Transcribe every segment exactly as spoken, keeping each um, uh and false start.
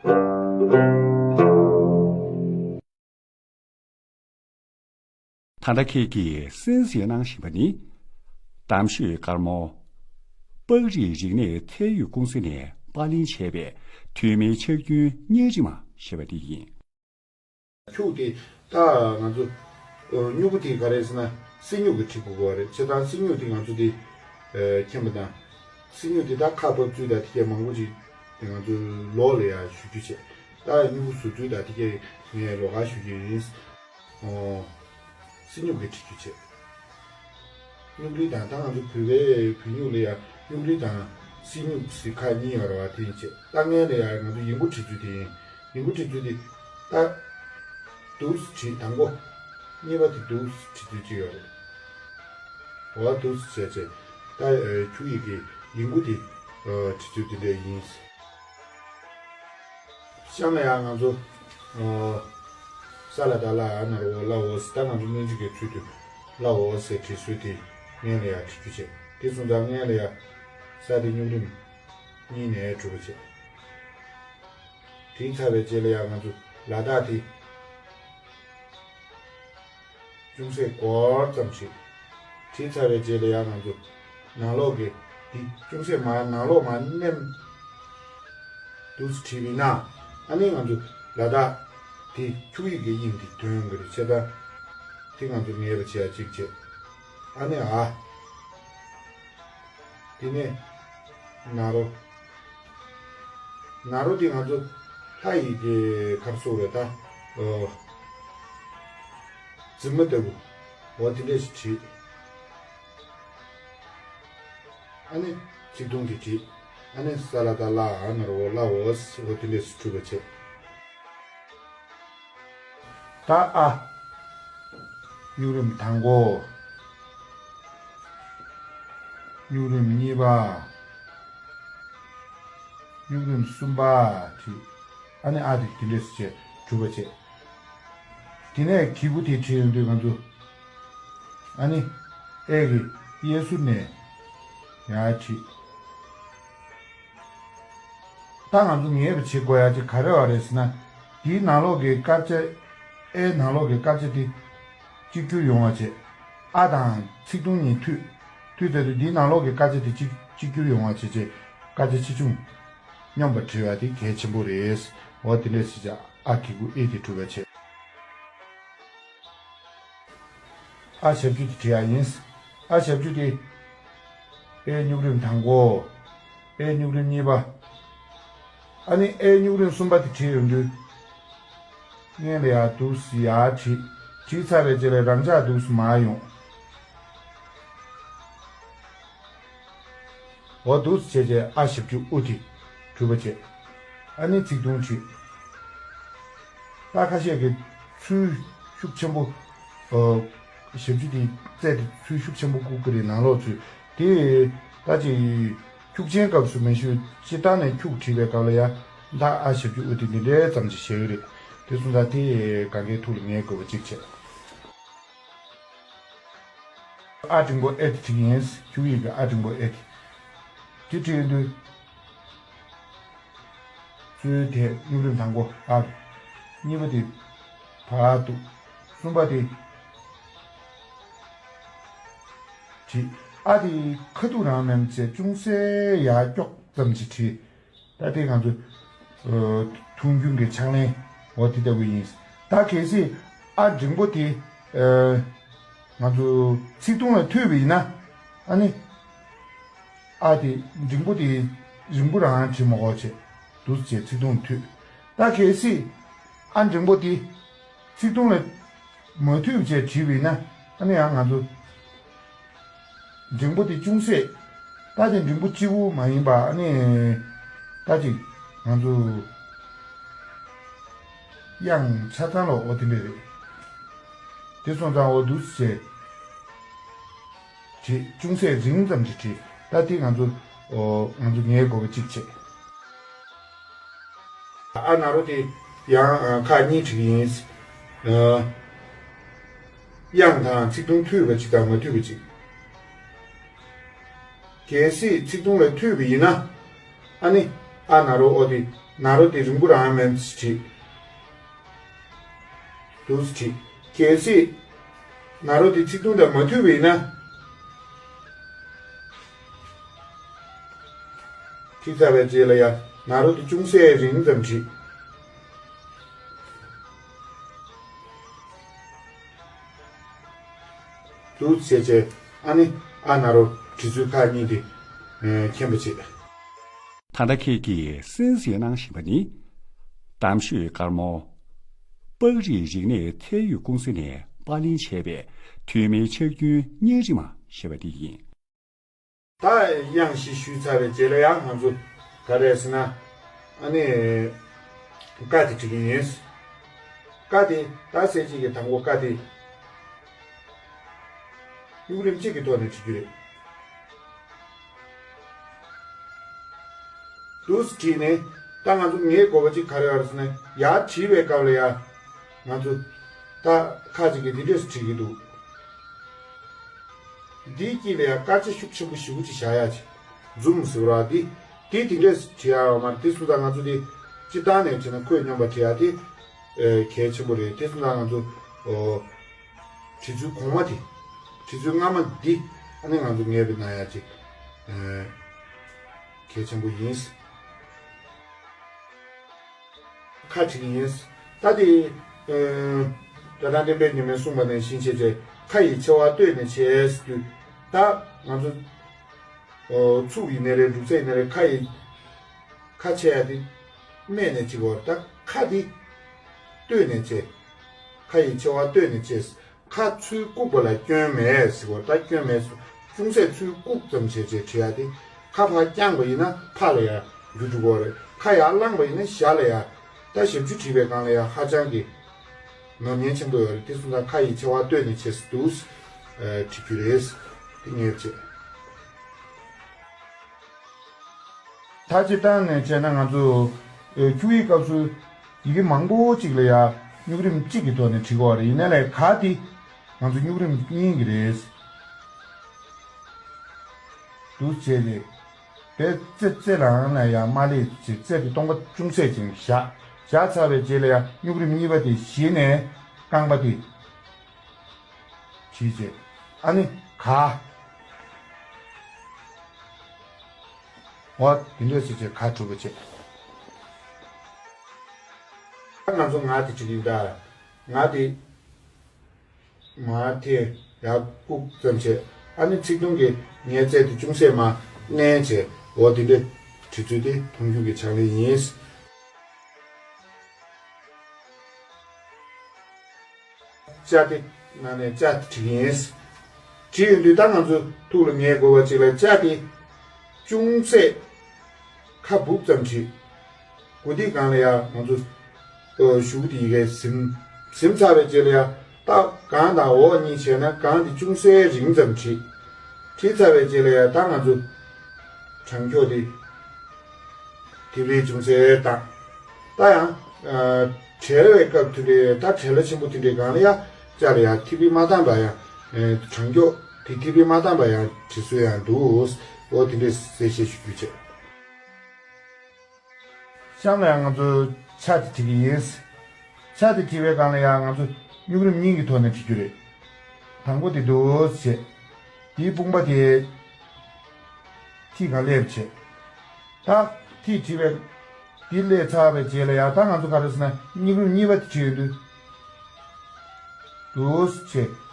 ད་ལྟ་ཁྱེད་ཀྱིས་གསན་གཟིགས་གནང་བཞིན་པ་ནི། གཏམ་ཤོད་དཀར་མོ། པགས་རིགས་རིག་གནས་ཚད་ཡོད་ཀུང་སི་ནས་པར་ལེན་བྱས་པའི་ཐོན་མིའི་ཕྱག་རྒྱུན་རྙིང་རིས་མ་ཞེས་པ་འདི་ཡིན། ཁྱུག་དེ་ད་ང་ཚོ་སྨྱུ་གུ་དེ་ག་རེ་ཟེར་ན་སྲིན་སྨྱུག་གི་བྲིས་དགོས་པ་རེད། བྱས་ཙང་སྲིན་སྨྱུག་དེ་ང་ཚོ་དེ་མཁྱེན་པ་དང་། སྲིན་སྨྱུག་དེ་ད་ཁ་ཕབ་ཚུལ་དང་དེ་གས་མང་པོ་ཅིག་དེ་ང་ཚོའི་ལོགས་ལ་ཡང་ཞུ་རྒྱུ་བྱས། ད་སྨྱུ་གུ་བཟོ་ཚུལ་དང་དེ་གས་ངས་ལོགས་ཀ་ཞུ་རྒྱུ་ཡིན། ཨོ། སྲིན་སྨྱུག་གི་བྲིས་རྒྱུ་བྱས། སྨྱུག་རིས་དང་ད་ང་ཚོ་བོད་པའི་བོད་སྨྱུག་ལ་ཡང་སྨྱུག་རིས་དང་སྲིན་སྨྱུག་ཟེར་ཁག་གཉིས་ཡོད་རེད་བ། དེ་ཡིན་བྱས་ད་སྔོན་ལ་ཡང་ང་ཚོ་ཡིག་མགོ་བྲིས་ཚུལ་དེ་ཡིན། ཡིག་མགོ་བྲིས་ཚུལ་དེ་ད་འདུག་སེ་བྲིས། དང་པོ། གཉིས་པ་དེ་འདུག་སེ་བྲིས་ཚུལ་གཅིག་ཡོད་རེད། འོ་འདུག་སེ་བྱས་བྱས་ད་ཁྱུག་ཡིག་གི་ཡིག་མགོ་དེ་བྲིས་ཚུལ་དེ་འདྲ་ཡིན། གཤམ་ལ་ཡང་ང་ཚོ་ཨ་ས་ལ་བཏགས་སླ་འ་ན་རོ་འོ་སླ་འོ་ཟེར། ད་ང་ཚོ་སྔོན་འཇུག་གི་ཚུལ་དུ་སླ་འོ་ཟེར་བྲིས་སྲོལ་དེ་སྔོན་ལ་ཡང་བྲིས་རྒྱུ་བྱས། དེ་སོང་ཙང་སྔོན་ལ་ཡང་ས་དེ་སྨྱུག་རིམ་གཉིས་ནས་གྲུབ་པ་བྱས། བྲིས་ཚར་བའི་རྗེས་ལ་ཡང་ང་ཚོ་ལ་དྭགས་དེ། ཅུང་ཟད་སྐོར་ཙམ་བྲིས། བྲིས་ཚར་བའི་རྗེས་ལ་ཡང་ང་ཚོ་ནང་ལོགས་ཀྱི་འདི་ཅུང་ཟད་མར་ནང་ལོགས་མར་མནན། འདུག་སེ་བྲིས་པས་ན་ཨ་ནི་ང་ཚོ་ལ་དྭགས་འདི་ཁྱུག་ཡིག་གི་དབྱིངས་འདི་ཐོན་གྱི་རེད། བྱས་ཙང་འདི་ང་ཚོ་ངེས་པ་བྱེད་ཡ་གཅིག་བྱས། ཨ་ནི་འ། དེ་ནས་ན་རོ། ན་རོ་དེ་ང་ཚོ་ལྷ་ཡི་གེ་ཁ་སོ་རེད་ད། ཨོ། རྫི་མ་ལྟ་བུ། འོ་དེ་འདྲས་ཞིག་བྲིས། ཨ་ནི་ཚིག་ཐུང་དེ་བྲིས། ཨ་ནི་ས་ལ་བཏགས་སླ་འ་ན་རོ་འོ་སླ་འོ་ཟེར། འོ་དེ་འདྲས་ཞིག་གྲུབ་པ་བྱས། ད་ཨ། སྨྱུག་རིམ་དང་པོ། སྨྱུག་རིམ་གཉིས་པ། སྨྱུག་རིམ་གསུམ་པ་བྲིས། ཨ་ནི་ཨ་དེ་དེ་འདྲས་སུ་བྱས་གྲུབ་པ་བྱས། དེ་ནས་གི་གུ་དེ་བྲིས་ཡོང་དུས་ང་ཚོ། ཨ་ནི་ཨེ་གི་གཡས་ཟུར་ནས་ཡར་བྲིས། ད་ང་ཚོ་ངེས་པ་བྱེད་དགོས་ཡ་ཅིག་ག་རེ་བ་རེད་ཟེར་ན། དེའི་ནང་ལོགས་ཀྱི་སྐར་ཆ། ཨེ་ནང་ལོགས་ཀྱི་སྐར་ཆ་དེ་གཅིག་གྱུར་ཡོང་བ་བྱེད། ཨ་དང་ཚིག་ཐུང་གཉིས་མཐུད། མཐུད་ཚར་དུས་དེའི་ནང་ལོགས་ཀྱི་སྐར་ཆ་དེ་གཅིག་གཅིག་གྱུར་ཡོང་བ་བྱེད་ཅེས་སྐར་ཆ་ཆེ་ཆུང་སྙོམས་པར་བྲི་བ་དེ་གལ་ཆེན་པོ་རེད། འོ་དེ་འདྲས་ཟེར་བྱས་ཨ་གི་གུ་ཨེ་དེ་གྲུབ་པ་བྱེད། ཨ་ཞབས་ཀྱུ་དེ་བྲི་ཡ་ཡིན། ཨ་ཞབས་ཀྱུ་དེ། ཨེ་སྨྱུག་རིམ་དང་པོ། ཨེ་སྨྱུག་རིམ་གཉིས་པ། ཨ་ནི་ཨེ་སྨྱུག་རིམ་གསུམ་པ་དེ་བྲིས་ཡོང་དུས། སྔོན་ལ་ཡར་འདུག་སེ་ཡར་བྲིས། བྲིས་ཚར་བའི་རྗེས་ལ་རང་འཇགས་འདུག་སེ་མར་ཡོང་། འོ་འདུག་སེ་བྱས་བྱས་ཨ་ཞབས་ཀྱུ་ཨུ་དེ་གྲུབ་པ་བྱས། ཨ་ནི་ཚིག་ཐུང་བྲིས། ད་ཁ་ཤས་ཀྱིས་ཚུལ་ཤུགས་ཆེན་པོ། ཨོ། ཞབས་ཀྱུ་དེ་རྩལ་དེ་ཚུལ་ཤུགས་ཆེན་པོ་བཀུག་གི་རེད། ནང་ལོགས་ཚུལ་དེ། ད་ཅིག་ཁྱུག་ཆེན་སྐབས་སུ་མེད་ཞུ། སྤྱིར་བཏང་ནས་ཁྱུག་བྲིས་པའི་སྐབས་ལ་ཡ། ད་ཨ་ཞབས་ཀྱུ་ཨུ་དེ་འདི་འདྲའི་ཙམ་ཞིག་བཞག་གི་རེད། དེ་སོང་ཙང་དེ་གང་གའི་ཐུགས་ལ་ངེས་དགོས་པ་གཅིག་བྱས། ཨ་འགྲེང་པོ་ཨེ་དེ་བྲིས་ཡིན། ཁྱུག་ཡིག་གི་ཨ་འགྲེང་པོ་ཨེ་དེ། དེ་བྲིས་ཡོང་དུས། གཙོ་བོའི་ཐད་སྨྱུག་རིམ་དང་པོ་ཨ། གཉིས་པ་དེ་བར་དུ། གསུམ་པ་དེ་བྲིས། ཨ་དེ་ཁ་ཐུག་རང་མེད་བྱས་ཅུང་ཟད་ཡར་ཀྱོག་ཙམ་ཅིག་བྲིས། ད་དེ་ང་ཚོ་ཨ་ཐུང་རྒྱུན་གྱི་ཕྱག་ལེན་འོ་དེ་ལྟ་བུ་ཡིན། ད་གལ་སྲིད་ཨ་འགྲེང་པོ་དེ་ཨ་ང་ཚོ་ཚིག་ཐུང་ལ་མཐུད་པ་ཡིན་ན། ཨ་ནི། ཨ་དེ་འགྲེང་པོ་དེ་རིང་པོ་རང་བྲིས་མ་དགོས་བྱས། འདུག་སེ་བྱས་ཚིག་ཐུང་མཐུད། ད་གལ་སྲིད་ཨ་འགྲེང་པོ་དེ་ཚིག་ཐུང་ལ་མ་མཐུད་བྱས་བྲིས་པ་ཡིན་ན། ཨ་ནི་ཡང་ང་ཚོ་འགྲེང་པོ་དེ་ཅུང་ཟད། ད་དེ་འགྲེང་པོ་གཅིག་པུ་མ་ཡིན་པ། ཨ་ནི་ད་ཅིག་ང་ཚོ་དབྱངས་ཆ་ཚང་ལ་འོ་དེ་འདྲ་རེད། དེ་སོང་ཙང་འོ་འདུག་སེ་བྱས། བྲིས། ཅུང་ཟད་རིང་ཙམ་ཞིག་བྲིས། ད་དེ་ང་ཚོ། ཨོ། ང་ཚོ་ངའི་དགོས་པ་གཅིག་བྱས། ཨ་ན་རོ་དེ་ཡང་ཁག་གཉིས་བྲིས་ཀྱི་ཡིན། དབྱངས་དང་ཚིག་ཐུང་མཐུད་པ་གཅིག་དང་མ་མཐུད་པ་གཅིག་གལ་སྲིད་ཚིག་ཐུང་ལ་མཐུད་པ་ཡིན་ན། ཨ་ནི། ཨ་ན་རོ་ཨོ་དེ། ན་རོ་དེ་རིང་པོ་རང་མིན་བྲིས། འདུག་སེ་བྲིས། གལ་སྲིད་ན་རོ་དེ་ཚིག་ཐུང་དང་མ་མཐུན་པ་ཡིན་ན། བྲིས་ཚར་བའི་རྗེས་ལ་ཡ་ན་རོ་དེ་ཅུང་ཟད་རིང་ཙམ་བྲིས། འདུག་བྱས་བྱས། ཨ་ནི་ཨ་ན་རོ་བྲིས་ཚུལ་ཁག་གཉིས་དེ་མཁྱེན་པ་བྱེད། ད་ལྟ་ཁྱེད་ཀྱིས་གསན་གཟིགས་གནང་བཞིན་པ་ནི། གཏམ་ཤོད་དཀར་མོ། པགས་རིགས་རིག་གནས་ཐད་གཡོག་ཀུང་སི་ནས་པར་ལེན་བྱས་པའི་དུས་མིན་ཕྱག་རྒྱུན་གཉན་རིམ་ཞེས་པ་འདི་ཡིན། ད་དབྱངས་བཞི་ཞུས་ཚར་བའི་རྗེས་ལ་ཡང་ང་ཚོ་ག་རེ་ཟེར་ན། ཨ་ནི་ཀ་དེ་བྲིས་ཀྱི་ཡིན། ཀ་དེ་ད་གསལ་བྱེད་ཀྱི་དང་པོ་ཀ་དེ་སྨྱུག་རིམ་གཅིག་གི་ཐོག་ནས་བྲིས་རྒྱུ་རེད། འདུག་སེ་བྲིས་ནས། ད་ང་ཚོ་ངས་དགོས་པ་གཅིག་ག་རེ་ཡོད་རེད་ཟེར་ན། ཡར་བྲིས་པའི་སྐབས་ལ་ཡ། ང་ཚོ་ད་ཁ་ཅིག་གིས་འདི་འདྲས་སེ་བྲིས་ཀྱི་འདུག་འདིའི་དཀྱིལ་ལ་ཡ་དཀར་ཆ་ཤུགས་ཆེན་པོ་ཞེ་པོ་ཅིག་བཞག་ཡ་ཅིག་འཛུམ་ཟེར་བ་འདི། འདི་འདི་འདྲས་སེ་བྲིས་ཡ་ཡོད་མ་རེད། དེ་སོང་ཙང་ང་ཚོ་འདི་སྤྱིར་བཏང་ནས་བྱས་ན་ཁོད་སྙོམས་པ་བྲིས་ཡ་དེ་གལ་ཆེན་པོ་རེད། དེ་སོང་ཙང་ང་ཚོ་ཨོ། བྲིས་ཚུལ་གོང་མ་དེ། བྲིས་ཚུལ་སྔ་མ་འདི། ཨ་ནི་ང་ཚོ་ངེས་པའི་ན་ཡ་ཅིག་གལ་ཆེན་པོ་ཡིན། ཁ་བྲིས་ཡིན། ད་དེ། ཨ། རྒྱལ་ཐང་བསྟན་འཕེལ་ཉི་མས་གསུངས་པ་ནང་བཞིན་བྱས་བྱས་ཁ་ཡི་ཆེ་བ་བསྟོད་ནས་བྱས་ཟེར་དུས། ད་ང་ཚོ་ཚུགས་ཡིན་ནའི་རེད། འབྲུ་ཚད་ཡིན་ནའི་རེད། ཁ་ཡི། ཁ་ཆེ་ཡ་དེ་སྨད་ནས་བྱེད་དགོས་རེད། ད་ཁ་དེ་བསྟོད་ནས་བྱས། ཁ་ཡི་ཆེ་བ་བསྟོད་ནས་བྱས། ཁ་ཚུར་བཀུག་པ་ལ་སྐྱོན་མེད་ཟེར་བ། ད་སྐྱོན་མེད་ཟེར། ཅུང་ཟད་ཚུར་བཀུག་ཙམ་བྱས་བྱས་བྲིས་ཡ་དེ། ཁ་ཕར་བརྐྱངས་པ་ཡིན་ན་ཕ་ལ་ཡ་འགྱུར་འགྲོ་གི་རེད། ཁ་ཡར་བླངས་པ་ཡིན་ན་ཞ་ལ་ཡ། ད་ཞབས་ཀྱུ་བྲིས་པའི་སྒང་ལ་ཡ་ཧ་ཅང་གི་ནོར་ཉེན་ཆེན་པོ་ཡོད་རེད། དེ་སོང་ཙང་ཁ་ཡི་ཆེ་བ་བསྟོད་ནས་བྱས་སུ་འདུག་བྲིས་རྒྱུ་རེད། དེ་ངས་བྱས། ད་སྤྱིར་བཏང་ནས་བྱས་ན་ང་ཚོ་ཨེ། འཁྱུག་ཡིག་སྐབས་སུ་ཡི་གེ་མང་པོ་གཅིག་ལ་ཡ་སྨྱུག་རིམ་གཅིག་གི་ཐོག་ནས་བྲིས་ཀྱི་ཡོད་རེད། ཡིན་ནའི་ལས་ག་དེ་ང་ཚོ་སྨྱུག་རིམ་གཉིས་ཀྱི་རེད། འདུག་བྱས་ཏེ། དཔེ་རྩེ་རྩེ་རང་ལ་ཡ་མ་སླེབས་ཅིག་རྩེ་དེ་སྟོང་པ་ཅུང་ཟད་ཅིག་བཞག་བཞག་ཚར་བའི་རྗེས་ལ་ཡ་སྨྱུག་རིམ་གཉིས་པ་དེ་གཞི་ནས་རྐང་པ་དེ། བྲིས་བྱས། ཨ་ནི་ག་འོ་དེ་འདྲས་བྱས་བྱས་ག་གྲུབ་པ་བྱས། ད་ང་ཚོ་ང་དེ་བྲིས་ཀྱི་ཡིན་ད། ང་དེ་མར་དེ་ཡར་བཀུག་ཙམ་བྱས། ཨ་ནི་ཚིག་ཐུང་གི་ངའི་རྩལ་དེ་ཅུང་ཟད་མར་མནན་བྱས། འོ་དེ་འདྲས་བྲིས་ཚུལ་དེ་མཐོང་ཆུང་གི་ཕྱག་ལེན་ཡིན། ཅ་དེ་ནང་ནས་ཅ་དེ་བྲིས་ཡིན། བྲིས་ཡོང་དུས་ད་ང་ཚོ་ཐུགས་ལ་ངེས་དགོས་པ་ཅིག་ལ་ཅ་དེ་ཅུང་ཟད་ཁ་སྦུབ་ཙམ་བྲིས། མགོ་ཐིག་སྒང་ལ་ཡ་ང་ཚོ་ཨོ་གཞུག་དེ་ཡི་གེ་ཟིམ་ཟིམ་ཚར་བའི་རྗེས་ལ་ཡ་ད་སྒང་དང་འོག་གཉིས་བྱས་ན་སྒང་དེ་ཅུང་ཟད་རིང་ཙམ་བྲིས། བྲིས་ཚར་བའི་རྗེས་ལ་ཡ་ད་ང་ཚོ་དྲང་འཁྱོག་དེ། ཐིག་ལེ་ཅུང་ཟད་བཏང་། ད་ཡང་། ཨ། བྲེལ་བའི་སྐབས་དེ་འདྲའི་ད་བྲེལ་བ་ཆེན་པོ་དེ་འདྲའི་སྒང་ལ་ཡ་ཅ་ལ་ཡ་ཐིག་ལེ་མ་བཏང་པ་ཡང་། ཨ། དྲང་འཁྱོག་དེ་ཐིག་ལེ་མ་བཏང་པ་ཡང་བྲིས་སྲོལ་ཡང་འདུག་འོ་དེ་འདྲའི་གསལ་བཤད་ཞུ་རྒྱུ་བྱས། གཤམ་ལ་ཡང་ང་ཚོ་ཆ་དེ་བྲིས་ཀྱི་ཡིན། ཆ་དེ་བྲིས་པའི་སྒང་ལ་ཡང་ང་ཚོ་སྨྱུག་རིམ་གཉིས་ཀྱི་ཐོག་ནས་བྲིས་རྒྱུ་རེད། དང་པོ་དེ་འདུག་སེ་བྱས། དེའི་དཔུང་པ་དེ་ཐིག་སྒང་སླེབས་བྱས། ད་ཐིག་བྲིས་པའི་དེ་སླེབས་ཚར་བའི་རྗེས་ལ་ཡང་ད་ང་ཚོ་ག་རེ་ཟེར་ན་སྨྱུག་རིམ་གཉིས་པ་དེ་བྲིས་ཡོང་དུས། འདུག་སེ་བྱས།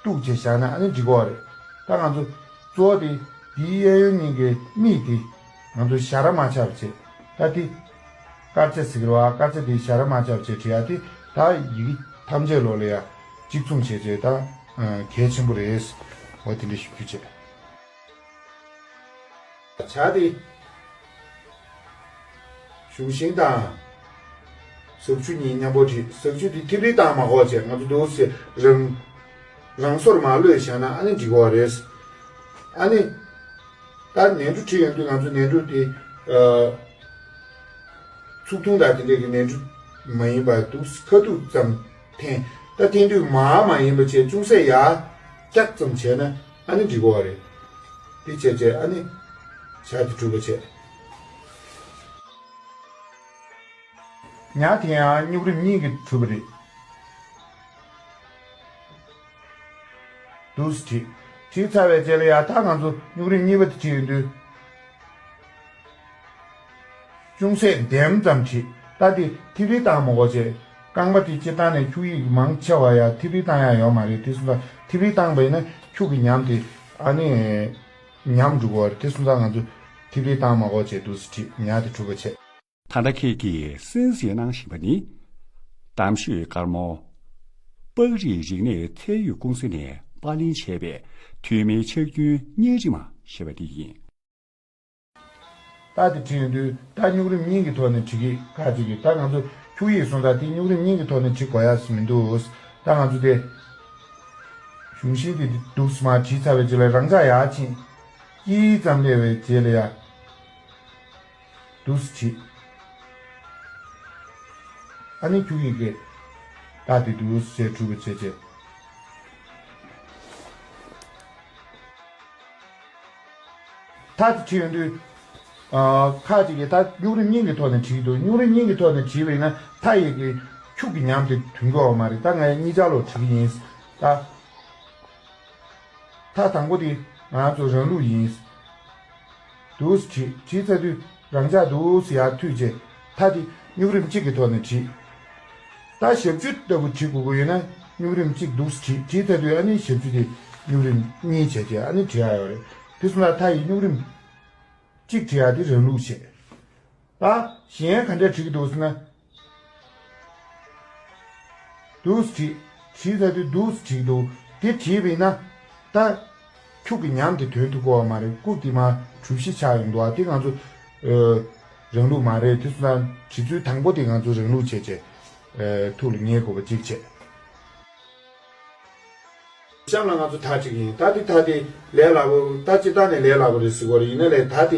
གཏུགས་བྱས་བཞག་ན་ཨ་ནི་འགྲིག་གི་རེད། ད་ང་ཚོ་གཙོ་བོ་དེ་དེའི་གཡས་གཡོན་གཉིས་ཀའི་མིག་དེ་ང་ཚོ་ཞ་ར་མ་ཆགས་པ་བྱས། ད་དེ་དཀར་ཆ་ཟེར་གི་རེད་བ། དཀར་ཆ་དེ་ཞ་ར་མ་ཆགས་པ་བྱས་བྲིས་ཡ་དེ་ད་ཡི་གེ་ཐམས་ཅད་ལོག་ལ་ཡ་གཅིག་མཚུངས་བྱས་བྱས་ད་གལ་ཆེན་པོ་རེད། འོ་དེ་འདྲ་ཞུ་རྒྱུ་བྱས། བྱ་དེ། གཞུང་ཤིང་དང་། ཟག་ཆུ་གཉིས་མཉམ་པོ་བྲིས། ཟག་ཆུ་དེ་ཐིག་ལེ་བཏང་མ་དགོས་བྱས་ང་ཚོ་འདུག་སེ་རང་། རང་སོར་མ་གློད་བཞག་ན་ཨ་ནི་འགྲིག་གི་རེད། ཨ་ནི། ད་ནས་འབྲུ་བྲིས་ཡོང་དུས་ང་ཚོ་ནས་འབྲུ་དེ། ཨ། ཚུགས་ཐུང་དང་དེ་འདྲས་ཀྱི་ནས་འབྲུ་མ་ཡིན་པ་འདུག་སེ་ཁ་ཐུག་ཙམ་འཐེན། ད་འཐེན་དུས་མར་མ་ཡིན་པ་བྱས་ཅུང་ཟད་ཡར་བཀྱག་ཙམ་བྱས་ན་ཨ་ནི་འགྲིག་གི་རེད། དེ་བྱས་བྱས་ཨ་ནི་བྱ་དེ་གྲུབ་པ་བྱས། ཉ་དེ་ཡང་སྨྱུག་རིམ་གཉིས་ཀྱིས་གྲུབ་པ་རེད། འདུག་སེ་བྲིས། བྲིས་ཚར་བའི་རྗེས་ལ་ཡང་ད་ང་ཚོ་སྨྱུག་རིམ་གཉིས་པ་དེ་བྲིས་ཡོང་དུས། ཅུང་ཟད་འདེམས་ཙམ་བྲིས། ད་དེ་ཐིག་ལེ་བཏང་མ་དགོས་བྱས། རྐང་པ་དེ་སྤྱིར་བཏང་ནས་འཁྱུག་ཡིག་མང་ཆེ་བ་ཡང་ཐིག་ལེ་བཏང་ཡ་ཡོད་མ་རེད། དེ་སོང་ཙང་ཐིག་ལེ་བཏང་བ་ཡིན་ན་འཁྱུག་གི་ཉམས་དེ་ཨ་ནི་ཉམས་འགྲོ་གི་རེད། དེ་སོང་ཙང་ང་ཚོ་ཐིག་ལེ་བཏང་མ་དགོས་བྱས་འདུག་སེ་བྲིས། ཉ་དེ་གྲུབ་པ་བྱས། ད་ལྟ་ཁྱེད་ཀྱིས་གསན་གཟིགས་གནང་བཞིན་པ་ནི། གཏམ་ཤོད་དཀར་མོ། པགས་རིགས་རིག་གནས་ཚད་ཡོད་ཀུང་སི་ནས་པར་ལེན་བྱས་པའི་ཐོན་མིའི་ཕྱག་རྒྱུན་གཉན་རིམ་ཞེས་པ་འདི་ཡིན། ད་དེ་བྲིས་ཡོང་དུས་ད་སྨྱུག་རིམ་གཉིས་ཀྱི་ཐོག་ནས་བྲིས་ཀྱི། ཁ་ཅིག་གིས་ད་ང་ཚོ་འཁྱུག་ཡིག་སོང་ཙང་དེ་སྨྱུག་རིམ་གཉིས་ཀྱི་ཐོག་ནས་བྲིས་དགོས་ཡ་མི་འདུག་ད་ང་ཚོ་དེ་གཞུང་ཤིང་དེ་འདུག་སེ་མར་བྲིས་ཚར་བའི་རྗེས་ལ་རང་འཇགས་ཡར་ཕྱིན། དཀྱིལ་ཙམ་སླེབས་པའི་རྗེས་ལ་ཡ། འདུག་སེ་བྲིས། ཨ་ནི་འཁྱུག་ཡིག་གི་རྟགས་དེ་འདུག་སེ་བྱས་གྲུབ་པ་བྱས་བྱས། མཐའ་དེ་བྲིས་ཡོང་དུས། ཨ། ཁ་ཅིག་གིས་ད་སྨྱུག་རིམ་གཉིས་ཀྱི་ཐོག་ནས་བྲིས་འདུག་སྨྱུག་རིམ་གཉིས་ཀྱི་ཐོག་ནས་བྲིས་པ་ཡིན་ན་མཐའ་ཡི་གི་འཁྱུག་གི་ཉམས་དེ་ཐོན་གྱི་ཡོད་མ་རེད། ད་ངས་གཉིས་ཆ་ལོ་བྲིས་ཀྱི་ཡིན། ད། མཐའ་དང་པོ་དེ་ང་ཚོ་རང་ལུགས་ཡིན། འདུག་སེ་བྲིས། བྲིས་ཚར་དུས་རང་འཇགས་འདུག་སེ་ཡར་མཐུད་རྗེས། མཐའ་དེ་སྨྱུག་རིམ་གཅིག་གི་ཐོག་ནས་བྲིས། ད་ཞབས་ཀྱུ་ལྟ་བུ་བྲིས་དགོས་ཀྱི་ཡོད་ན་སྨྱུག་རིམ་གཅིག་འདུག་སེ་བྲིས། བྲིས་ཚར་དུས་ཨ་ནི་ཞབས་ཀྱུ་དེ་སྨྱུག་རིམ་གཉིས་བྱས་རྗེས་ཨ་ནི་བྲིས་ཡག་ཡོད་རེད། དེ་སོང་ཙང་མཐའ་ཡི་སྨྱུག་རིམ་གཅིག་བྲིས་ཡག་དེ་རང་ལུགས་བྱས། ད་གཞན་ག་འདྲས་བྲིས་ཀྱི་འདུག་ཟེར་ན། འདུག་སེ་བྲིས། བྲིས་ཚར་དུས་འདུག་སེ་བྲིས་འདུག་དེ་བྲིས་པས་ན། ད་འཁྱུག་གི་ཉམས་དེ་ཐོན་ཐུབ་ཀྱི་ཡོད་མ་རེད། རྐུབ་དེ་མར་གྲུ་བཞི་ཆགས་ཡོང་འདུག་ཨ་དེ་ང་ཚོ་ཨ་རང་ལུགས་མ་རེད། དེ་སོང་ཙང་བྲིས་ཚུལ་དང་པོ་དེ་ང་ཚོ་རང་ལུགས་བྱས་བྱས་ཨ་ཐུགས་ལ་ངེས་དགོས་པ་གཅིག་བྱས། གཤམ་ལ་ང་ཚོ་མཐའ་གཅིག་ཡིན། ད་དེ་མཐའ་དེ་ལས་སླ་པོ། ད་སྤྱིར་བཏང་ནས་ལས་སླ་པོ་རེད་ཟེར་གྱི་ཡོད་རེད། ཡིན་ན་ལས་ད་དེ་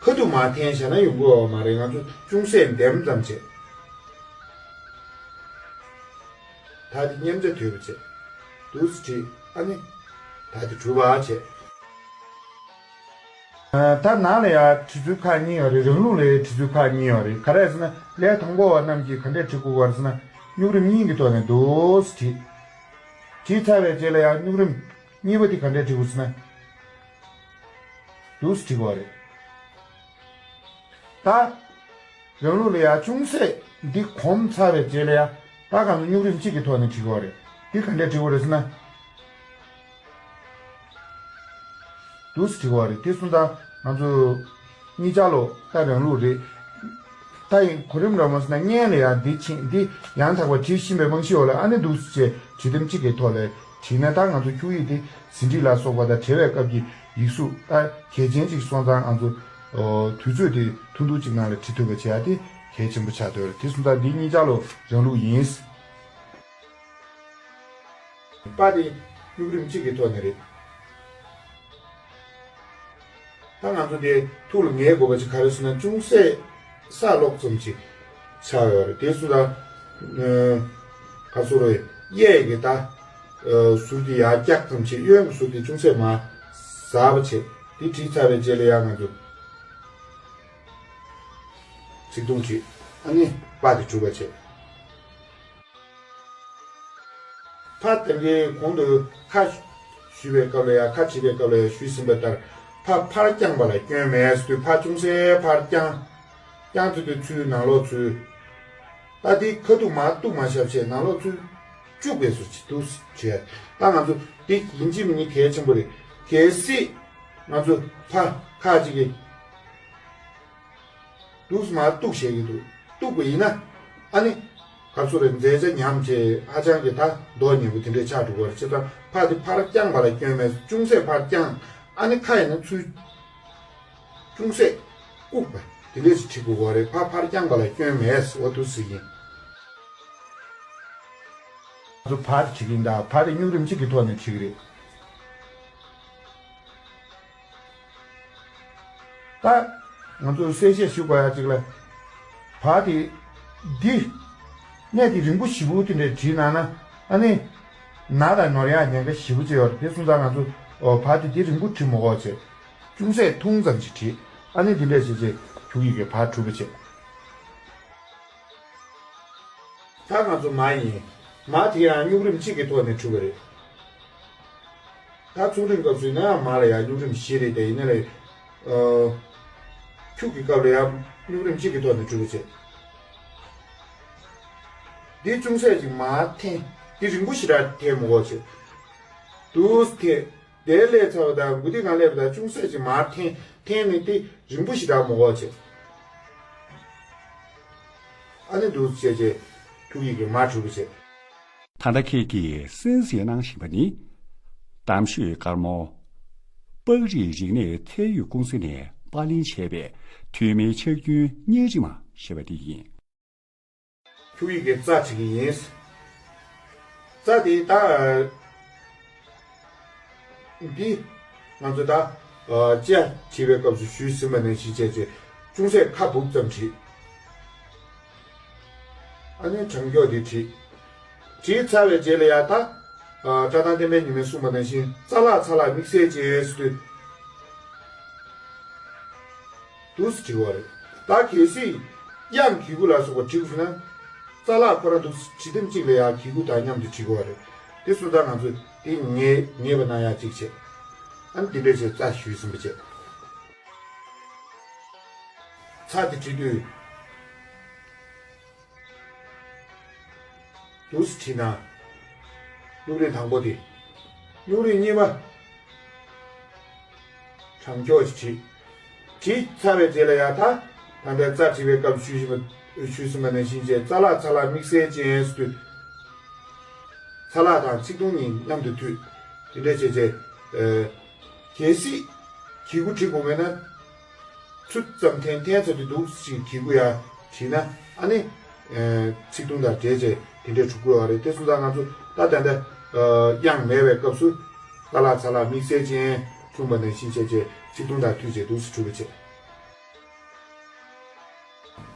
ཁ་ཐུག་མར་འཐེན་བྱས་ན་ཡོང་གི་ཡོད་མ་རེད། ང་ཚོ་ཅུང་ཟད་འདེམས་ཙམ་བྱས། མཐའ་དེ་མཉམ་བྱ་དོད་པོ་བྱས། འདུག་སེ་བྲིས། ཨ་ནི་མཐའ་དེ་གྲུབ་པ་བྱས། ད་ནང་ལ་ཡང་བྲིས་ཚུལ་ཁག་གཉིས་ཡོད་རེད། རང་ལུགས་ལ་ཡང་བྲིས་ཚུལ་ཁག་གཉིས་ཡོད་རེད། ག་རེ་ཟེར་ན་ལས་དང་པོ་བ་རྣམས་ཀྱིས་ག་འདྲས་བྲིས་དགོས་པ་རེད་ཟེར་ན། སྨྱུག་རིམ་གཉིས་ཀྱི་ཐོག་ནས་འདུག་སེ་བྲིས། བྲིས་ཚར་བའི་རྗེས་ལ་ཡང་སྨྱུག་རིམ་གཉིས་པ་དེ་ག་འདྲས་བྲིས་དགོས་ཟེར་ན། འདུག་སེ་བྲིས་དགོས་རེད། ད། རང་ལུགས་ལ་ཡང་ཅུང་ཟད་འདི་གོམས་ཚར་བའི་རྗེས་ལ་ཡང་ད་གང་ཚོ་སྨྱུག་རིམ་གཅིག་གི་ཐོག་ནས་བྲིས་དགོས་རེད། འདི་ག་འདྲས་བྲིས་དགོས་རེད་ཟེར་ན། འདུག་སེ་བྲིས་དགོས་རེད། དེ་སོང་ཙང་ང་ཚོ་གཉིས་ཆ་ལོ་ད་རང་ལུགས་རེད། ད་ཡིན་གོ་རིམ་འདྲ་མོ་ཟེར་ན་སྔོན་ལ་ཡང་འདི་ཕྱིན་འདི་ཡང་དག་པ་བྲིས་ཤེས་པའི་རྨང་གཞི་འོག་ལ་ཨ་ནི་འདུག་སེ་བྱས་བྲིས་དེབ་གཅིག་གི་ཐོག་ལ་བྲིས་ན་ད་ང་ཚོ་འཁྱུག་ཡིག་འདི་ཟིན་བྲིས་ལ་སོགས་པ་དང་བྲལ་བའི་སྐབས་ཀྱི་ཡིག་གཟུགས་ད་གལ་ཆེན་ཅིག་སོང་ཙང་ང་ཚོ་ཨོ་དུས་ཚོད་དེ་ཐུང་ཐུང་ཅིག་ནང་ལ་བྲིས་ཐུབ་པ་བྱེད་ཡ་དེ་གལ་ཆེན་པོ་ཆགས་བསྡད་ཡོད་རེད། དེ་སོང་ཙང་འདི་གཉིས་ཆ་ལོ་རང་ལུགས་ཡིན། པ་དེ་སྨྱུག་རིམ་གཅིག་གི་ཐོག་ནས་རེད། ད་ང་ཚོ་དེ་ཐུགས་ལ་ངེས་དགོས་པ་ཅིག་ག་རེ་ཟེར་ན་ཅུང་ཟད་ས་སློག་ཙམ་ཅིག་ཆགས་ཡོད་རེད། དེ་སུ་ད་ག་སུ་རེད། གཡས་ཀྱི་ད་ཟུར་དེ་ཡར་བཀྱག་ཙམ་ཅིག་གཡོན་གྱི་ཟུར་དེ་ཅུང་ཟད་མར་ཟགས་པ་བྱས། དེ་བྲིས་ཚར་བའི་རྗེས་ལ་ཡང་ང་ཚོ་ཚིག་ཐུང་བྲིས། ཨ་ནི་པ་དེ་གྲུབ་པ་བྱས། ཕ་དེ་འདྲའི་གོང་དུ་ཁ་ཞུས་པའི་སྐབས་ལ་ཡང་ཁ་བྲིས་པའི་སྐབས་ལ་ཡང་ཞུས་ཟིན་པ་ལྟར་ཕ་ཕར་བརྐྱངས་པ་ལ་སྐྱོན་མེད་ཟེར་དུས་ཕ་ཅུང་ཟད་ཕར་བརྐྱངས། བརྐྱངས་ཚུལ་དེ་ཚུར་ནང་ལོགས་ཚུར། ད་དེ་ཁ་ཐུག་མར་གཏུག་མ་བཞག་བྱས་ནང་ལོགས་ཚུར་བཅུག་པའི་བཟོ་ཅིག་འདུག་བྱས། ད་ང་ཚོ་དེ་ཡིན་གཅིག་མིན་གཉིས་གལ་ཆེན་པོ་རེད། གལ་སྲིད་ང་ཚོ་ཕ་ཁ་ཅིག་གིས། འདུག་སེ་མར་གཏུག་བྱེད་ཀྱི་འདུག་གཏུག་པ་ཡིན་ན། ཨ་ནི། ག་ཚོད་རེད། མཛད་བྱ་ཉམས་བྱས་ཧ་ཅང་གི་ད་མདོག་ཉེས་པོ་དེ་འདྲས་ཆགས་འགྲོ་གི་རེད། བྱས་ཙང་ཕ་དེ་ཕར་བརྐྱངས་པ་ལ་སྐྱོན་མེད། ཅུང་ཟད་ཕར་བརྐྱངས། ཨ་ནི་ཁ་ཡིན་ན་ཚུར། ཅུང་ཟད་བཀུག་པ་དེ་འདྲས་ཞིག་བྲིས་དགོས་པ་རེད། ཕ་ཕར་བརྐྱངས་པ་ལ་སྐྱོན་མེད་ཟེར་བ་འདུག་སེ་ཡིན། ང་ཚོ་ཕ་དེ་བྲིས་ཀྱིན་གདའ། ཕ་དེ་སྨྱུག་རིམ་གཅིག་གི་ཐོག་ནས་བྲིས་ཀྱི་རེད། ད་ང་ཚོ་གསལ་བཤད་ཞུ་དགོས་ཡ་གཅིག་ལ། བ་དེ་འདི་གནས་དེ་རིང་པོ་ཞེ་པོ་དེ་འདྲ་བྲིས་གནང་ན་ཨ་ནི་ན་དང་ནོར་ཡ་ཉེན་ཁ་ཞེ་པོ་ཅིག་ཡོད་རེད། དེ་སོང་ཙང་ང་ཚོ་ཨོ་བ་དེ་འདི་རིང་པོ་བྲིས་མ་དགོས་བྱས་ཅུང་ཟད་ཐུང་ཙམ་ཞིག་བྲིས། ཨ་ནི་འདི་འདྲ་བྱས་བྱས་འཁྱུག་ཡིག་གི་བ་གྲུབ་པ་བྱས། ད་ང་ཚོ་མ་ཡིན། མ་དེ་ཡང་སྨྱུག་རིམ་གཅིག་གི་ཐོག་ནས་གྲུབ་པ་རེད། ད་ཚུགས་རིང་སྐབས་སུ་ཡིན་ན་ཡང་མ་ལ་ཡང་སྨྱུག་རིམ་བཞི་རེད་དེ། ཡིན་ན་ལས། ཨ། ཁྱུག་གི་སྐབས་ལ་ཡང་སྨྱུག་རིམ་གཅིག་གི་ཐོག་ནས་གྲུབ་པ་བྱེད། འདི་ཅུང་ཟད་ཅིག་མར་འཐེན། འདི་རིང་པོ་ཞེ་དྲག་འཐེན་མི་དགོས་བྱེད། འདུག་སེ་འཐེན། དེ་སླེབས་ཚར་བ་དང་མགོ་རྟིང་སྒང་སླེབས་པ་དང་ཅུང་ཟད་ཅིག་མར་འཐེན། འཐེན་ནས་དེ་རིང་པོ་ཞེ་དྲག་མི་དགོས་བྱེད། ཨ་ནི་འདུག་སེ་བྱས་བྱས་ཁྱུག་ཡིག་གི་མར་གྲུབ་པ་བྱེད། ད་ལྟ་ཁྱེད་ཀྱིས་གསན་གཟིགས་གནང་བཞིན་པ་ནི། གཏམ་ཤོད་དཀར་མོ། པགས་རིགས་རིག་གནས་ཚད་ཡོད་ཀུང་སི་ནས་པར་ལེན་བྱས་པའི་ཐོན་མིའི་ཆག་སྐྱོན་གཉན་རིམས་ཞེས་པ་དེ་ཡིན། ཁྱུག་ཡིག་གི་རྩ་བྲིས་ཀྱི་ཡིན། རྩ་དེ་ད། འདི། ང་ཚོ་ད། ཨ། ལྕགས་བྲིས་པའི་སྐབས་སུ་ཞུས་ཟིན་པ་ནང་བཞིན་བྱས་བྱས་ཅུང་ཟད་ཁ་སྦུབ་ཙམ་བྲིས། ཨ་ནི་དྲང་འཁྱོག་འདི་བྲིས། བྲིས་ཚར་བའི་རྗེས་ལ་ཡང་ད། ཨ། བཀྲ་མདའ་བསྟན་པའི་ཉི་མས་གསུངས་པ་ནང་བཞིན་རྩ་ལག་ཚ་ལག་དམིགས་བསལ་ཅན་ཟེར་དུས། འདུག་སེ་བྲིས་པ་རེད། ད་གལ་སྲིད་དབྱངས་གི་གུ་ལ་སོགས་པ་བྲིས་དགོས་ན། རྩ་ལག་ཁོ་རང་འདུག་སེ་བྲིས་དེམ་གཅིག་ལ་ཡང་གི་གུ་དང་མཉམ་དུ་བྲིས་དགོས་པ་རེད། དེ་སོང་ཙང་ང་ཚོས་དེ་ངེས་ངེས་པ་གནང་ཡག་གཅིག་བྱས། ཨ་ནི་དེ་འདྲ་བྱས་རྩ་ཞུས་ཟིན་པ་བྱས། ཚ་དེ་བྲིས་དུས། འདུག་སེ་བྲིས་ན། སྨྱུག་རིམ་དང་པོ་དེ། སྨྱུག་རིམ་གཉིས་པ། དྲང་འཁྱོག་ཅིག་བྲིས། བྲིས་ཚར་བའི་རྗེས་ལ་ཡང་ད། ད་ལྟ་རྩ་བྲིས་པའི་སྐབས་ཞུས་ཟིན་པ། ཞུས་ཟིན་པ་ནང་བཞིན་བྱས་རྩ་ལག་ཚ་ལག་དམིགས་བསལ་ཅན་ཟེར་དུས། ཚ་ལག་དང་ཚིག་ཐུང་གཉིས་མཉམ་དུ་མཐུད། དེ་འདྲ་བྱས་བྱས། ཨ། གལ་སྲིད་གི་གུ་བྲིས་དགོས་མེད་ན། ཚུར་ཙམ་འཐེན། འཐེན་ཚར་དུས་འདུག་སེ་གི་གུ་ཡར་བྲིས་ན། ཨ་ནི། ཨ། ཚིག་ཐུང་དང་སྦྲེལ་བྱས་དེ་འདྲས་གྲུབ་དགོས་པ་རེད། དེ་སོང་ཙང་ང་ཚོ་ད་ད་ལྟ། ཨ། དབྱངས་མེད་པའི་སྐབས་སུ། རྩ་ལག་ཚ་ལག་དམིགས་བསལ་ཅན་གསུངས་པ་ནང་བཞིན་བྱས་བྱས་ཚིག་ཐུང་དང་མཐུད་བྱས་འདུག་སེ་གྲུབ་པ་བྱས།